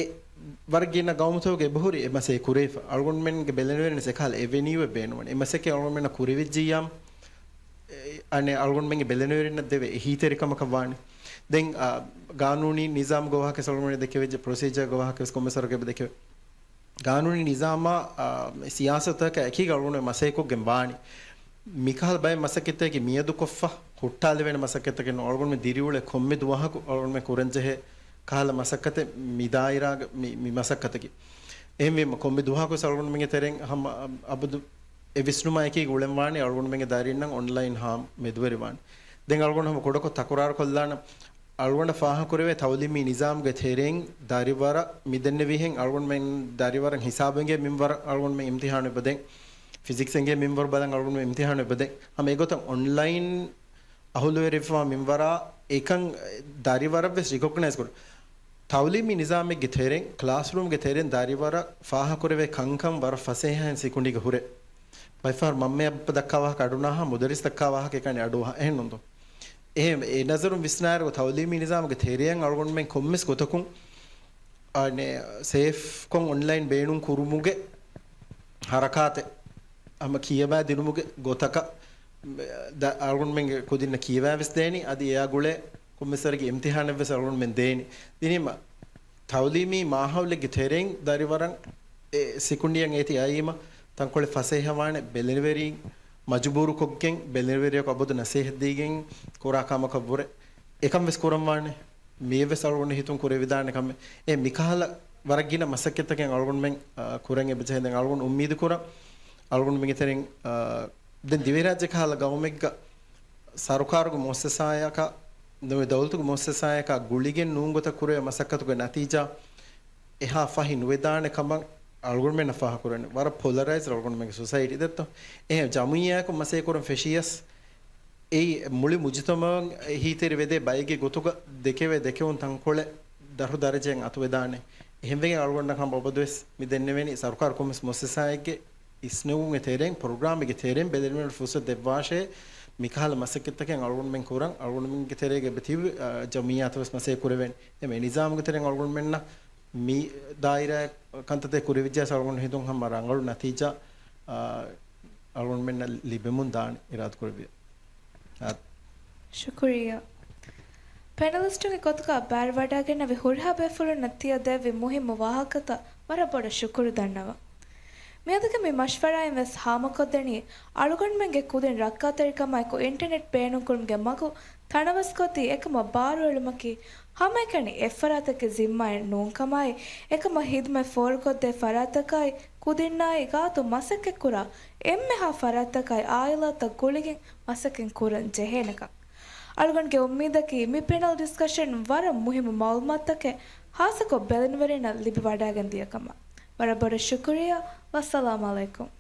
ވަރަށް ގިނަ ގައުމުތަކުގެ އެބަހުރި އެ މަސައްކަތް ކުރެވިފަ. އަޅުގަނޑުމެންގެ ބެލެނިވެރިން އެކަހަލަ އެވެނިއުއެއް ބޭނުންވަނީ. އެ މަސައްކަތް އަޅުގަނޑުމެންނަށް ކުރެވިއްޖިއްޔާ، އެ، އަނެއް އަޅުގަނޑުމެންގެ ބެލެނިވެރިންނަށް ދެވޭ އެހީތެރިކަމަކަށް ވާނެ. ދެން، އާ، ގާނޫނީ ނިޒާމްގެ ވާހަކަ ވެސް އަޅުގަނޑު ދެކެވިއްޖެ، ޕްރޮސީޖަރގެ ވާހަކަ ވެސް ކޮންމެސް ވަރަކަށް އެބަ ދެކެވޭ. ގާނޫނީ ނިޒާމާ، އާ، ސިޔާސަތަކަށް އެކީގަ އަޅުގަނޑު މަސައްކަތްކޮށްގެން ވާނީ. މިކަހަލަ ބައެއް މަސައްކަތްތަކެއް މިއަދު ކޮށްފަ ހުއްޓާލެވޭނެ މަސައްކަތްތަކެއް ނޫން. އަޅުގަނޑުމެން ދިރިއުޅޭ ކޮންމެ ދުވަހަކު އަޅުގަނޑުމެން ކުރަންޖެހޭ ކަހަލަ މަސައްކަތެއް މި ދާއިރާގަ މި، މި މަސައްކަތަކީ. އެހެންވީމަ، ކޮންމެ ދުވަހަކު ވެސް އަޅުގަނޑުމެންގެ ތެރެއިން ހަމަ އަ-، އަބަދު އެ ވިސްނުމާ އެކީގަ އުޅެންވާނީ އަޅުގަނޑުމެންގެ ދާއިރާއިން ހާމް މެދުވެރިވާނެ. ދެން އަޅުގަނޑު ހަމަ ކުޑަކޮށް ތަކުރާރު ކޮށްލާނަން. އަޅުގަނޑަށް ފާހަގަކުރެވޭ ތައުލީމީ ނިޒާމުގެ ތެރެއިން ދަރިވަރަށް މިދެންނެވިހެން އަޅުގަނޑުމެން ދަރިވަރަށް ހިސާބު އެނގޭ މިންވަރަށް އަޅުގަނޑުމެން އިމްތިހާނު އެބަދޭން. ފިޒިކްސް އެނގޭ މިންވަރު ބަލަން އަޅުގަނޑުމެން އިމްތިހާނު އެބަދޭން. ހަމަ އެގޮތަށް އޮންލައިން އަހުލުވެރިވެފަ މިންވަރާ އެކަން ދަރިވަރަށްވެސް ރިކޮގްނައިޒް ކުރުން. ތައުލީމީ ނިޒާމެއްގެ ތެރެއިން، ކްލާސްރޫމްގެ ތެރެއިން ދަރިވަރަށް ފާހަކުރެވޭ ކަންކަން ވަރަށް ފަސޭހައިން ސިކުނޑީގަ ހުރޭ. ބައެއްފަހަރު މަންމަ އެބަ ދައްކާ ވާހަކަ އަޑުނާހާ މުދައްރިސް ދައްކާ ވާހަކަ އެކަނި އަޑުއަހާ. އެހެންނޫންތޯ؟ އެހެން އެ ނަޒަރުން ވިސްނާއިރު ތައުލީމީ ނިޒާމުގެ ތެރެއިން އަޅުގަނޑުމެން ކޮންމެސް ގޮތަކުން އަނެއް ސޭފްކޮށް އޮންލައިން ބޭނުން ކުރުމުގެ ހަރަކާތެއް ހަމަ ކިޔަވާ ދިނުމުގެ ގޮތަކަށް ދަ-، އަޅުގަނޑުމެންގެ ކުދިންނަށް ކިޔަވާވެސް ދޭނީ. އަދި އެއާ ގުޅޭ ކޮންމެސް ވަރެއްގެ އިމްތިހާނެއްވެސް އަޅުގަނޑުމެން ދޭނީ. ދިނީމަ ތައުލީމީ މާހައުލެއްގެ ތެރެއިން ދަރިވަރަށް އެ ސިކުނޑިއަށް އޭތި އައީމަ ތަންކޮޅެއް ފަސޭހަވާނެ ބެލެނިވެރިން މަޖުބޫރުކޮށްގެން ބެލެނިވެރިޔަކު އަބަދު ނަސޭހަތްދީގެން ކުރާ ކަމަކަށްވުރެ އެކަން ވެސް ކުރަންވާނެ. މިއެއްވެސް އަޅުގަނޑު ހިތުން ކުރެވިދާނެ ކަމެއް. އެ މިކަހަލަ ވަރަށް ގިނަ މަސައްކަތްތަކެއް އަޅުގަނޑުމެން، އާ، ކުރަން އެބަޖެހޭ. ދެން އަޅުގަނޑު އުއްމީދު ކުރަން އަޅުގަނޑުމެންގެ ތެރެއިން، އާ، ދެން ދިވެހިރާއްޖެ ކަހަލަ ގައުމެއްގަ ސަރުކާރުގެ މުއައްސަސާއަކަށް ނުވެ ދައުލަތުގެ މުއައްސަސާއަކާ ގުޅިގެން ނޫން ގޮތަށް ކުރެވޭ މަސައްކަތުގެ ނަތީޖާ އެހާ ފަހި ނުވެދާނެ ކަމަށް އަޅުގަނޑުމެންނަށް ފާހަކުރަން. ވަރަށް ޕޮލަރައިޒްޑް އަޅުގަނޑުމެންގެ ސޮސައިޓީ ދެއްތޯ. އެހެން ޖަމުއިއްޔާއަކު މަސައްކަތް ކުރަން ފެށިޔަސް އެއީ މުޅި މުޖުތަމަޢަށް އެހީތެރި ވެދޭ ބައެއްގެ ގޮތުގަ ދެކެވޭ ދެކެވުން ތަންކޮޅެއް ދަށު ދަރަޖައިން އަތުވެދާނެ. އެހެންވެގެން އަޅުގަނޑަށް ހަމަ އަބަދުވެސް މި ދެންނެވެނީ ސަރުކާރު ކޮންމެސް މުއައްސަސާއެއްގެ އިސްނެވުމުގެ ތެރެއިން، ޕްރޮގްރާމެއްގެ ތެރެއިން ބެލެނިވެރި ފުރުސަތު ދެއްވާށޭ. މިކަހަލަ މަސައްކަތްތަކެއް އަޅުގަނޑުމެން ކުރަން، އަޅުގަނޑުމެންގެ ތެރޭގަ އެބަ ތިބި، އާ، ޖަމްއިއްޔާތަށް ވެސް މަސައްކަތް ކުރެވޭނެ. އެމެ ނިޒާމުގެ ތެރެއިން އަޅުގަނޑުމެންނަށް މި ދާއިރާ ކަންތައްތައް ކުރެވިއްޖެޔަސް އަޅުގަނޑު ހިތުން ހަމަ ރަނގަޅު ނަތީޖާ، އާ، އަޅުގަނޑުމެންނަށް ލިބެމުން ދާނެ އިރާދަކުރެއްވިޔާ. އާ. ޝުކުރިއްޔާ. ޕެނަލިސްޓުންގެ ގޮތުގަ ބައިވެރިވަޑައިގެންނެވި ހުރިހާ ބޭފުޅުންނަށް ތިޔަ ދެއްވި މުހިއްމު ވާހަކަތައް ވަރަށް ބޮޑަށް ޝުކުރު ދަންނަވަން. މިއަދުގެ މި މަޝްވަރާއިން ވެސް ހާމަކޮށްދެނީ، އަޅުގަނޑުމެންގެ ކުދިން ރައްކާތެރިކަމާއެކު އިންޓަރނެޓް ބޭނުންކުރުމުގެ މަގު ތަނަވަސްކޮށްދީ، އެކަމަށް ބާރުއެޅުމަކީ ހަމައެކަނި އެއްފަރާތަކެއް ޒިންމާއެއް ނޫންކަމާއި، އެކަމަށް ހިދުމަތް ފޯރުކޮށްދޭ ފަރާތްތަކާއި، ކުދިންނާއި ގާތު މަސައްކަތްކުރާ އެންމެހާ ފަރާތްތަކާއި އާއިލާތައް ގުޅިގެން މަސައްކަތް ކުރަން ޖެހޭނެކަން. އަޅުގަނޑުގެ އުއްމީދަކީ، މި ޕެނަލް ޑިސްކަޝަން ވަރަށް މުހިއްމު މައުލޫމާތުތަކެއް ހާއްސަކޮށް ބެލެނިވެރިންނަށް ލިބިވަޑައިގެން ދިޔަކަމަށް. ވަރަށް ބޮޑަށް ޝުކުރިއްޔާ. ވައްސަލާމް އަލައިކުމް.